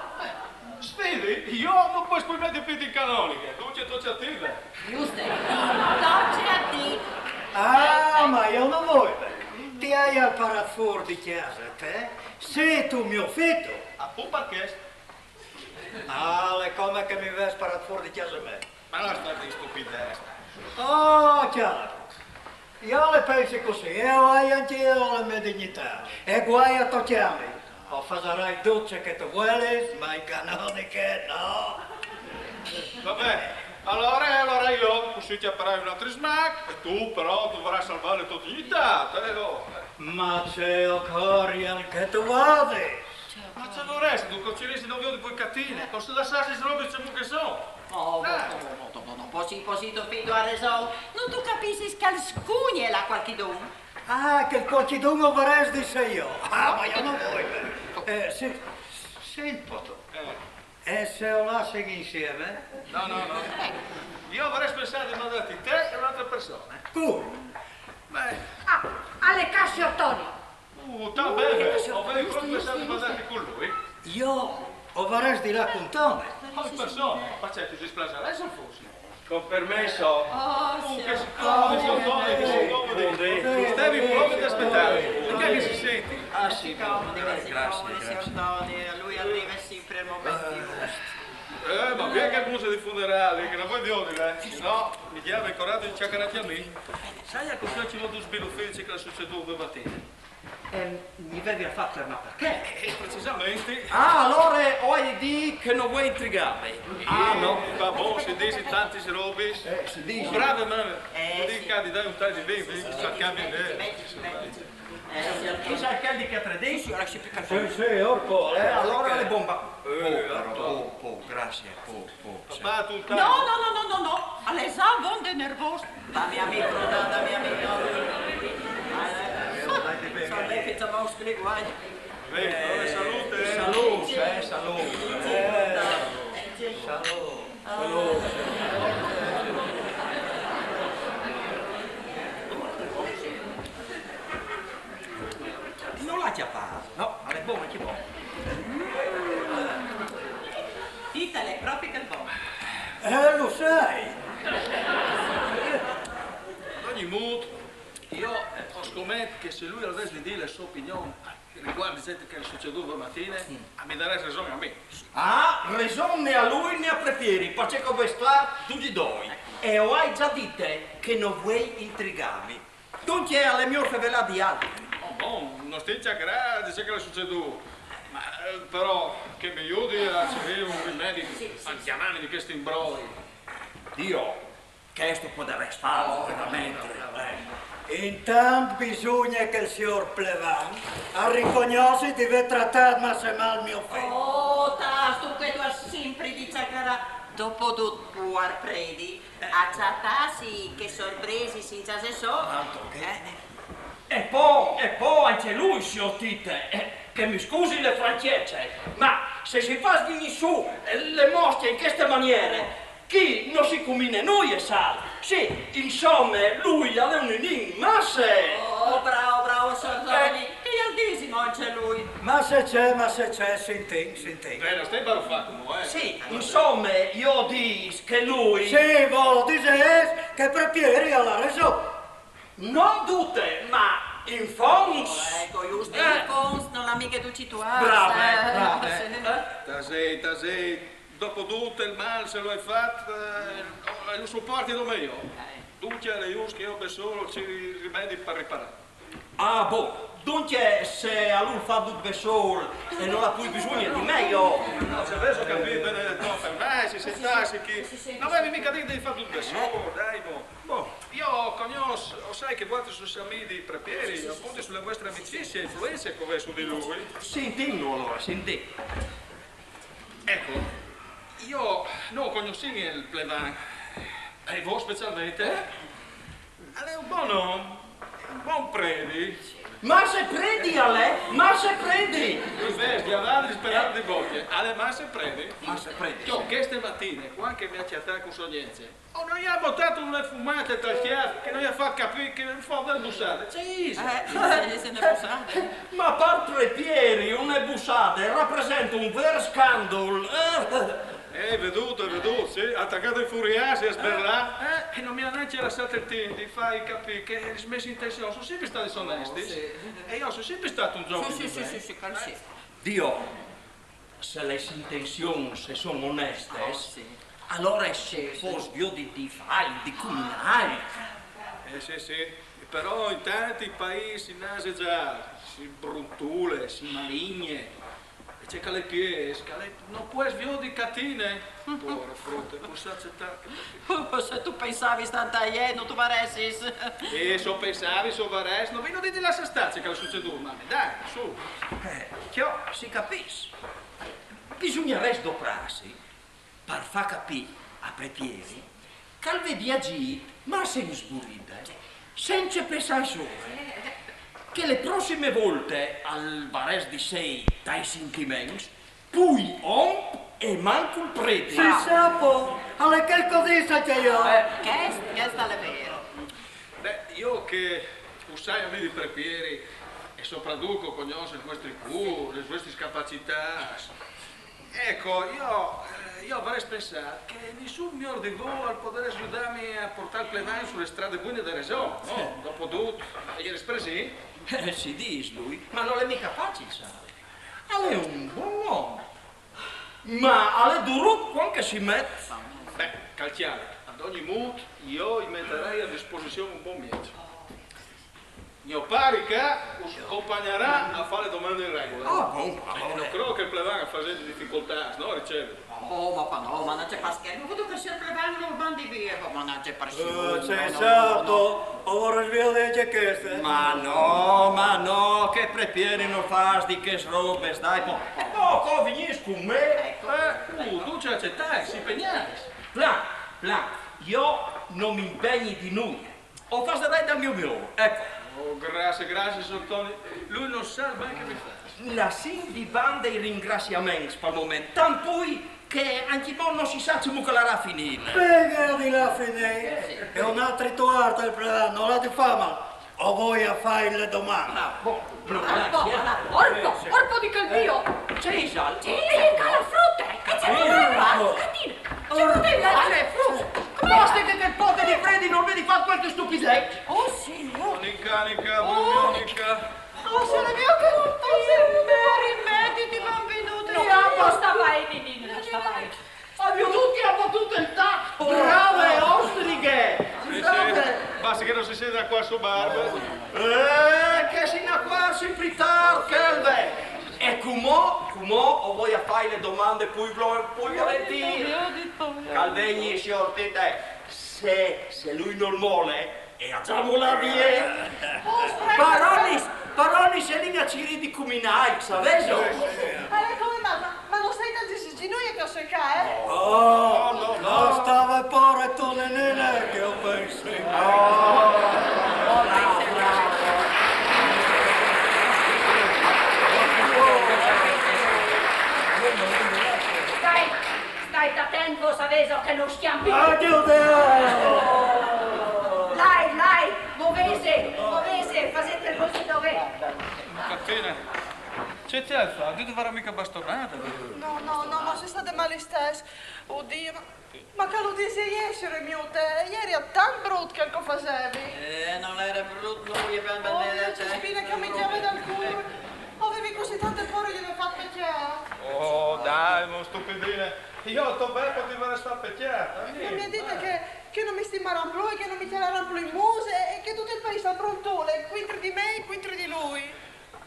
Sfidi, jo no pues plui meti pît in canoniche, duncje tocje a ti. Juste, tocje a ti. Ah, ma jo no voi. Ti aial parât fûr di cjase, te? Sêstu mio fito? Apont par chest. Ah, al è come che mi ves parât fûr di cjase me. Ma no sta dî stupidece. Oh, cjale. Jo le pensi cussì, e o ai ancje jo la mê dignitât. E guai a tocjâmi. O fasarai dut ce che tu vuelis, ma in canoniche no. Va ben, alore, alore jo, cussì o cjaparai un altri smac, e tu però o dovarâs salvâ la tô dignitât, eh, oh. Ma ce ocorial che tu vadis? Ma ce voressistu, che o cirìs di no viodi plui Catine, che o lassàs lis robis cemût che a son? Oh, no, no, no, no, no, no, po sì, po sì, to fio al à reson. No tu capissis che al scugne là cualchidun? Ah, che il cualchidun o varès di sei jo. Ah, ma jo no voi. Eh, sì, sint po tu. Eh. E se o lassin insiemi? No, no, no. Jo o varès pensât di mandâti te e une altre persone. Cui? Beh. Ah, al è ca siôr Toni. Uh, tant ben, o vês propit pensât di mandâti cun lui? Jo o varès di lâ cun Toni. Ma in persone? Ma ce, ti displasarès se o fossi? Cun permès. Oh, che si comodi, siôr Toni, che si comodi. O stevi propit a spietâ. Parcè che si senti? Ah, sì, graciis, graciis. Siôr Toni, lui al rive simpri al moment just. Eh, ma vie che al muze di funerâi, che no voi viodile, eh? No, mi gjave il coragjo di cjacarâ a mi. Sâstu che al è sucedût doi matine? Ehm, mi vevil fat fermâ parcè? Eh, precisamentri. Ah, alore o ai di dî che no vuei intrigâmi. Ah, no? Va bon, si disin tantis robis. Eh, si disin. Brave, ma... Eh, sì. Dî ca di dâi un tai di vin, vin, cercâmi, eh. Eh, sì, sì, sì, chel di che tredis? Sì, sì, ora si picca il... Sì, sì, orco. Eh, alore al è bon. Eh, po, po, graciis, po. Papà, tu... No, no, no, no, no, no. Al è za vonde nervôs. Dami a mi, però, dami a mi, no. Eh, son ben che ti mostri guai. Beh, salute, eh. Salute, eh, salute. Salute. Salute. No lu à cjapât? No, al è bon, al è bon. Tite, al è propit chel bon. Eh, lu sai. Ad ogni mût, jo o scomet che se lui al ves di dî la sô opinion rivuart a ce che al è sucedût doi matine, mi darès reson a mi. Ah, reson ni a lui ni a Prepieri, parcè che o vês stât ducj i doi. E o ai za dite che no vuei intrigâmi. Duncje al è miôr fevelâ di altri. Oh, bon, no stin cjacarâ di ce che al è sucedût. Ma, eh, però, che mi judi a cirî un rimedi al cjanâmi di chest imbroi. Dio, chest o podarès fâlu, veramentri, eh. Intant bisugne che il siôr plevan al ricognossi di vê tratât masse mâl mio fi. Oh, tâstu, che tu âs simpri di cjacarâ. Dopodut, puar predi, a cjatâsi chês sorpresis in cjase sô. Altro che. Eh. E po, e po ancje lui, siôr Tite, eh, che mi scusi la franchece, ma se si fâs vignî sù, eh, la moscje in cheste maniere, chi no si cumine nuie, sâstu? Sì, insome, lui al è un ninin masse... Oh, brâf, brâf, siôr Toni, eh, che al disi ancje lui. Masse ce, masse ce, sintìn, sintìn. Beh, no stait barufâ cumò, eh. Sì, insome, jo o dîs che lui... Sì, vû disês che Prepieri al à reson. No dute, ma in fons... Oh, eco, just, eh, in fons, no lu à mighe ducj i tuarts. Brave, eh, brave. Sì. Eh? Tasêt, tasêt. Dopodut il mâl, se lu ai fat, eh, lu supuarti dome jo. Eh. Duncje al è just che jo bessôl o cîri rimedis par riparâ. Ah, bon. Duncje, se al vûl fâ dut bessôl e nol à plui bisugne di me, jo... No, se vêso capît, Benedeton, fermêsi, sentêsi chi. No vevi mighe dit di fâ dut bessôl, dai, bon. Bon. Jo o cognòs, o sai che vualtris o sês amîs di Prepieri, apont su la vuestre amicizie e influence che o vês su di lui. Sintìnlu alore, sintìn. Eco, jo, nô o cognossìn il plevan, e vô specialmentri, eh? Al è un bon om, un bon predi. Masse predi, al è, masse predi! Invece di aver disperado di bocche, alle masse predi. Masse predi. Ciò, queste mattine, qua che mi ha chattà con so niente, oh, non gli ha buttato una fumata tal chiaro, che non gli ha fatto capire che in fondo è bussate. C'è Isa. Eh, sì, sì, sì, ne bussate. Ma par Prepieri une bussade rappresenta un ver scandal. Eh. Eh, veduto, veduto, sì, attaccato a infuriarsi e a sberlare. Eh, e non mi ha neanche lasciato il tempo di far capire che i smessi intenzioni sono sempre stati disonesti. E io sono sempre stato un giovane Sì, di sì, sì, bene. Sì, sì, quel sì. Dio, se le intenzioni se sono onestes, Oh, sì. Allora se fos viodi di fai, di cuminai. Eh, sì, sì. Però in tanti paesi nase già, si bruntule, si maligne. E c'è che le pies, che le... non puoi viodi catine. Povera frutta, posso accettare che... Oh, se tu pensavi stanta a ieri, non tu varessis. E se pensavi, se varès, non vino di lasciar stare che è succeduto, ma dai, su. Eh, ciò, si capis. Bisogna restoprarsi par far capire a Prepieri che al vedi agì, ma senza sburide, senza pensare solo, che le prossime volte al varès di sei dai sentiments, pui om e mancul predi. Si sa po, alle che così sa che io. Eh, questo, questo è vero. Beh, io che usai a me di Prepieri e soprattutto conosco le vostre cure, le vostre capacità. Ecco, io, eh, io avrei pensato che nessun miglior di voi al potrà aiutarmi a portare il plevan sulle strade buone della ragione, no? Dopo tutto, ieri spresì. Eh, si dice lui, ma non è mica facile, sai. Al è un bon uomo. Ma al è duro quando si mette. Beh, calciare, ad ogni modo io gli metterei a disposizione un buon mezzo. Mio pare che us accompagnerà a fare le domande in regola. Ah, bon, Eh, non credo che il plevan faccia difficoltà, no? Riceve. Oh, ma pa no, ma non c'è pas che. Non vedo che sia il plevan, non mandi via, ma non c'è pressione. Sì, certo, ora svedo che queste. Ma no, ma no, che Prepieri non fa di che robe, dai. Po, po, co vignì con me. Eh, uh, tu ci accettai, si impegnai. Plan, plan, io non mi impegni di nulla. Ho fatto dai dal mio mio, ecco. Oh, grazie, grazie, signor Toni. Lui non sa il bene che mi fa. Lassin di banda i ringraziamenti per il momento, tant poi che anche mo non si sa come che la finire. Perché di la fine? È un altro tuorto il problema, non la ti fa, ma ho voglia a fare le domande. Orpo, orpo di quel mio! Cesar, Sì, e con la frutta! E c'è la frutta! Catino! C'è la frutta! Come basta che quel poco di predi non vedi fare qualche stupidezza. Oh, signor! Nica, nica, nica. Oh, signor mio, che non posso! Rimettiti, bambino! No, non sta bene, Nino, non sta bene. Aviu tutti ha battuto il tacco, brave ostrighe! Sì, sì. Basta che non si senta qua su barba. Eh, che si ne qua sempre tardi, che è. E cumò, cumò, ho voglia a fare le domande poi, vlo- poi volentieri. Calvegni, signor Tete, se, se lui non mole, e andiamo là via. Parolis, parolis, e linea ciri di cuminai, saveso? Allora, come, ma, ma, ma non stai tanto si noi che ho cercare, eh? Oh, no, no, stava pure tu, Nenè, che ho pensato. Stai, stai attento, saveso che non schiampi. Addio, Deo! Lai, lai, movese, movese, facete il vostro dovere. Catine, ce ti hai fatto? Io ti farò mica bastonata. No, no, no, ma sei state male stesso. Oddio, ma, ma che lo dici ieri, signor mio? Ieri è tanto brutto che lo facevi. Eh, non era brutto, lui per Oh, che spina che mi chiama dal culo. Avevi così tante paure di aver fatto peccato. Oh, dai, non stupidine. Io a to Beppo ti vorrei far pecchiare. E mi ha detto che, che non mi stimarà più e che non mi tirerà più in muse e che tutto il paese al brontole, contro di me e contro di lui.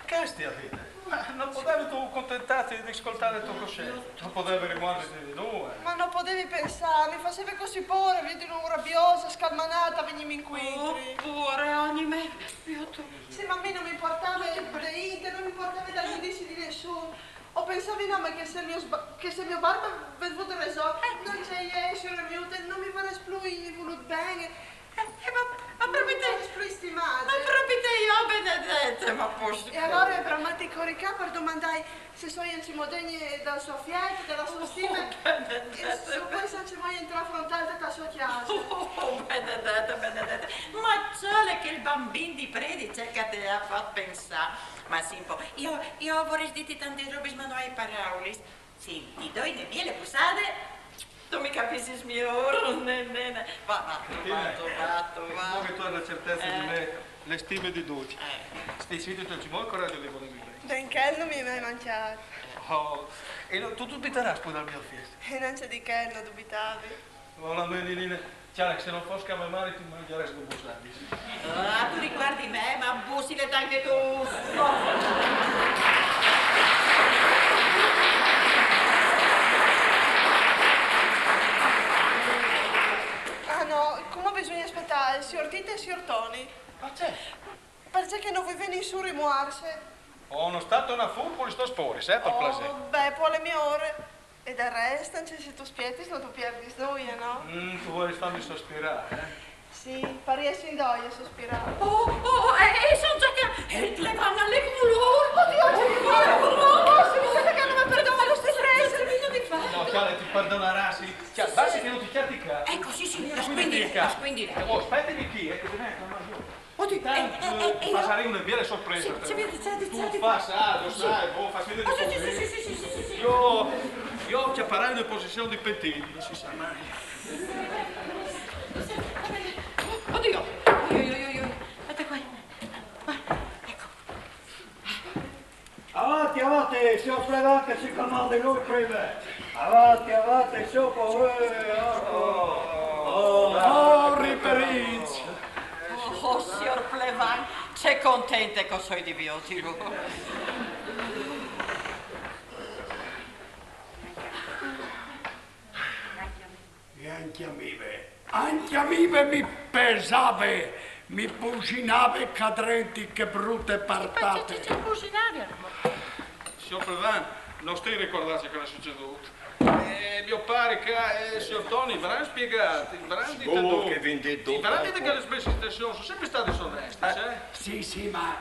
Che stia a dire? Ma non potevi tu contentarti di ascoltare il tuo coscienza? Non potevi rimuoverti di due? Ma non potevi pensare, mi faceva così paura, vedi, rabbiosa, scalmanata, veniva incontro. Oh, povere anime, io tu. Sì, ma a me non mi importava di niente, non mi importava dal giudizio di nessuno. Ho pensato, no, ma che se il mio, sba- che se il mio barba ha avuto ragione, non c'è ieri, signor mio, non mi farà più voluto bene. Eh, eh, ma, ma proprio te, Non mi farà più stimare. ma proprio te, Jo, benedete, ma posso... E alore è bramât di corî ca par domandâi se o soi ancjemò degne dal so afiet, de la sô stime. E se o pues ancjemò jentrâ a frontâ te sô cjase. Oh, benedete, benedete. Ma ce al è chel bambin di predi che ti à fat pensâ. Ma sì, un pôc. Jo, jo o vorès dîti tantis robis, ma no ai paraulis. Sì, ti doi une biele bussade, tu mi capissis miôr, ne, ne, ne. Va, va, tu va, tu va, tu va. Mo che tu âs la certece di me, le stime di ducj. Sêstu, tu âs ancjemò il coragjo di volêmi ben? Ben chel no mi è mai mancjât. Oh, e no, tu dubitarâs po dal gno afiet? E nancje di chel no dubitavi. Oh, la mê Ninine, cjale che se no fos che a me mari ti mancjarès dôs bussadis. Ah, tu ricuardis me, ma bussile ancje tu. Ah no, cumò bisugne spietâ il siôr Tite e il siôr Toni. Ma ce? Parcè che no vuei vê nissun rimuarse. Oh, no sta tonâ fûr cu lis tôs pôris, eh, par plasê. Oh, ben, po al è miôr. E dal rest, ancje se tu spietis, no tu pierdis nuie, no? Mm, tu volevis fâmi sospirâ, eh? Sì, par jessi in doi a sospirâ. Oh, oh, eh, eh, son za ca. Eh, il plevan al è cun lôr. Oddio, ce che vuole? Oh, sì, aspetta che non mi perdona, lo stesso. Cosa vino di fâ? No, cjale, ti perdonarà, sì. Cjale, basta che no ti cjati ca. Eco, sì, sì, la Quindi scuindile, ca. La scuindile. Oh, spietimi chi, eh, che ti vegno a... Oddio, Tant, eh, eh, eh, eh, jo... passarai une biele sorprese. Sì, sì, sì, sì, sì, Tu sì. fâs, ah, lo sai, boh, fâs fint di... Oh, sì, sì, sì, sì, sì, sì, sì, sì. Jo, jo o cjaparai une posizion di pentît, no si sa mai. Oddio, oddio, oddio, oddio. Aspetta qua. Eco. Avanti, avanti, siôr plevan, che si comandi lui prime. Avanti, avanti, su, po, eh, orco. Oh, riverît. Oh, siôr plevan, ce contente che o soi di viodilu. E ancje a mi ve, ancje a mi ve mi pesave, mi businave ca drenti chê brute partate. Ce, ce, ce businave? Siôr plevan, no stait a ricuardâsi ce che al è sucedût. Eh, gno pari ca, eh, siôr Toni, i vran spiegât, i vran dit... Come che vin dit? I vran dit che lis mês intenzions a son simpri stadis onestis, eh? Sì, sì, ma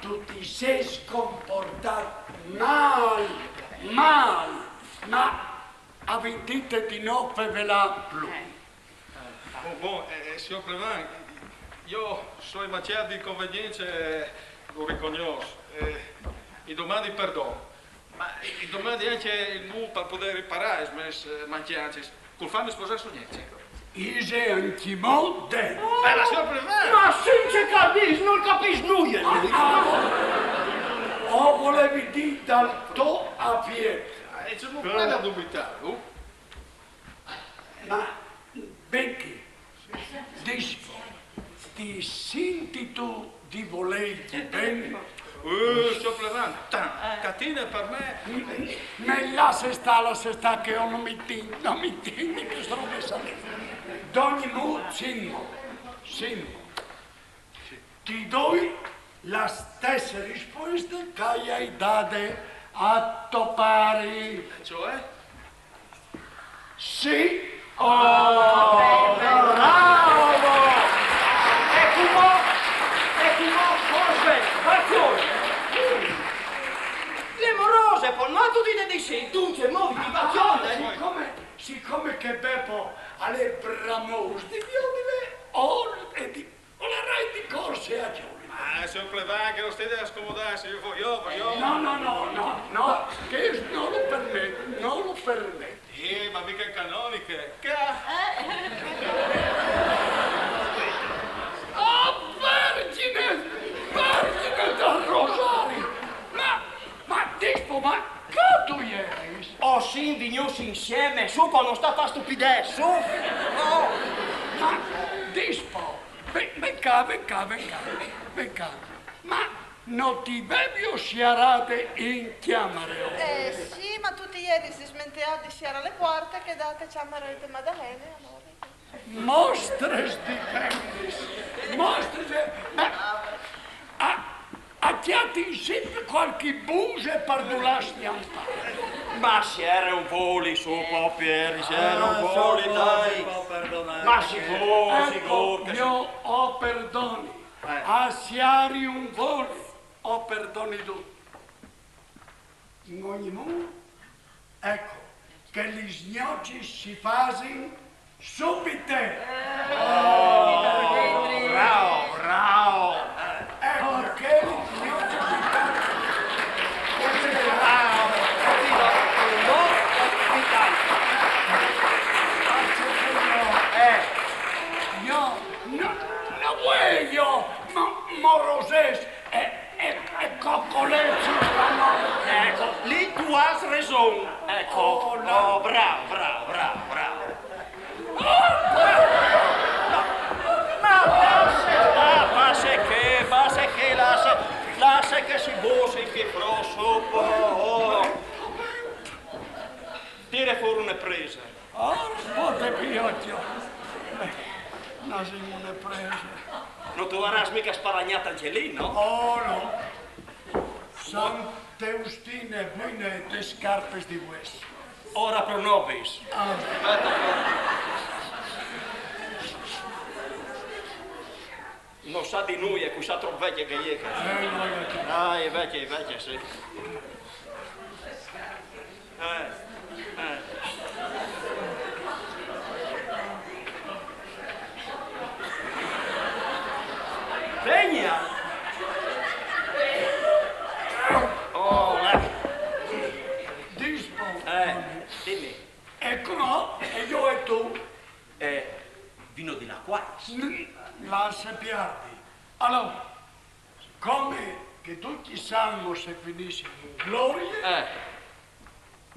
tu ti sês compuartât mâl, mâl, ma a vin dit di no fevelâ plui. Bon, bon, eh, eh, siôr plevan, jo o soi mancjât di convenience, eh, lu ricognòs, eh, i domandi perdon, ma i domandi ancje il mût par podê riparâ lis mês, eh, mancjancis, cul fâmi sposâ sô gnece. Ise ancjemò dentri? Eh, ma siôr plevan! Ma sì, ce che al dîs, nol capìs nuie lui. Ah, o volevi dî dal to afiet. Eh, o soi plen a dubitâlu. Ma, Becky, dîs po, ti sintistu di volêi ben? Eh, siôr plevan, tant, Catina par me... Me lasse stâ, lasse stâ che jo no mi tint, no mi tint di chestis robis. D'ogni mût, Simo, Simo, ti doi la stesse rispueste che i ai dade a to pari. Cioè? Sì. Oh, bravo! E cumò, e cumò, forse, ragione. Le morose, po, no tu dîs di sì, dunque, moviti, va, ghjolta. Sicome, sicome che Bepo al è bramôs di viodile, o, e di, o larai di corse a gjovi. Ma siôr plevan, che no stait a scomodâsi, jo, jo, jo. No, no, no, no, no, chest no lu permet, no lu permet. Eh, ma mica in canoniche. Ca... Oh, Vergine, Vergine dal Rosari! Ma, ma dîs po, ma ca tu jeris? O sin vignûts insiemi, su po, no sta a fâ stupidece, su. Oh, ma dîs po, ven, ven ca, ven ca, ven ca, ven ca. Ma no ti vevi siarade in cjamare? Eh, sì, ma tu ti jeris dismenteât di siarâ le puarte che e da te cjamare de Madalene, alore. Mostres di vendis, mostres di... Ma a, a cjatin simpri cualchi buse par dulâ a scjampâ. Ma se al jere un voli, su po, Pieri, se al jere un voli, dai. Ma sigûr, sigûr che... Jo o perdoni. Eh. A siari un voli, o perdoni tu. In ogni modo, ecco, che li sgnoci si fasin subite. Oh, bravo, bravo. Ecco, che li sgnoci si fasin. Bravo, capito? Un po' mi canta. Faccio che io, eh, io no, no voglio, ma moroses e, e, e coccolezzi spagnoli. Ecco, lì tu has raison. Ecco. Oh, no. Oh, bravo, bravo, bravo, bravo. Ma lascia stare, basta che, basta che lascia, lascia che si bossi, che frosso. Oh, oh. Tira fuori una presa. Oh, pote piocchio. Eh, no, signore presa. Non tu avràs mica sparagnat anche lì, no? Oh, no. Sant'Eustine, buine te scarpes di vues. Ora pro nobis. Ah. Non sa di nulla, chissà troppo vecchia che è. Eh, no, è vecchia. Ah, è vecchia, è vecchia, sì. Eh, eh. Vegna! Oh, eh. Dispo. Eh, dimmi. Ecco, no, e io e tu. Eh, vino di là qua. N-, lascia piardi. Allora, come che tutti sanno se finisce in gloria, eh.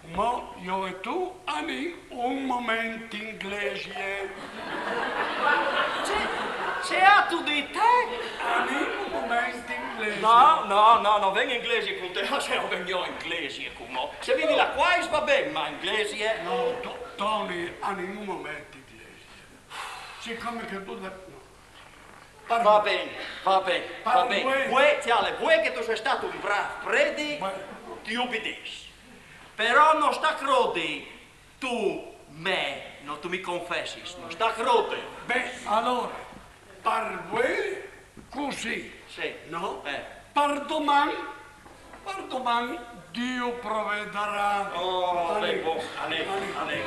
Mo io e tu anìn un moment in glesie. Ce, ce âstu dit? Anìn un moment in glesie. No, no, no, no vegno in glesie cun te, ma se no vegno in glesie cun mo. Se vin di là qua, va ben, ma in glesie? No, To-, Toni, anìn un moment in glesie. Siccome che tu... no. Va ben, va ben, va ben. Vuê, cjale, vuê che tu sês stât un brâf predi, ti ubidìs. Però no sta crodi, tu, me, no, tu mi confessis, no sta crodi. Beh, allora, par vuê cussì, sì, no? Eh. Par doman Par doman Dio provedarà. Oh, alè, bon, alè, alè.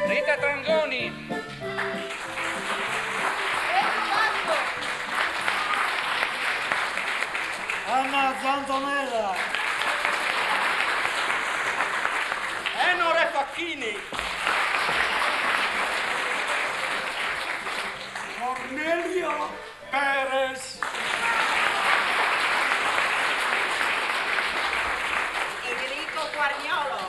Rita Trangoni. Anna Zanzanella. Enore Facchini. Cornelio Perez. Enrico Guarniolo.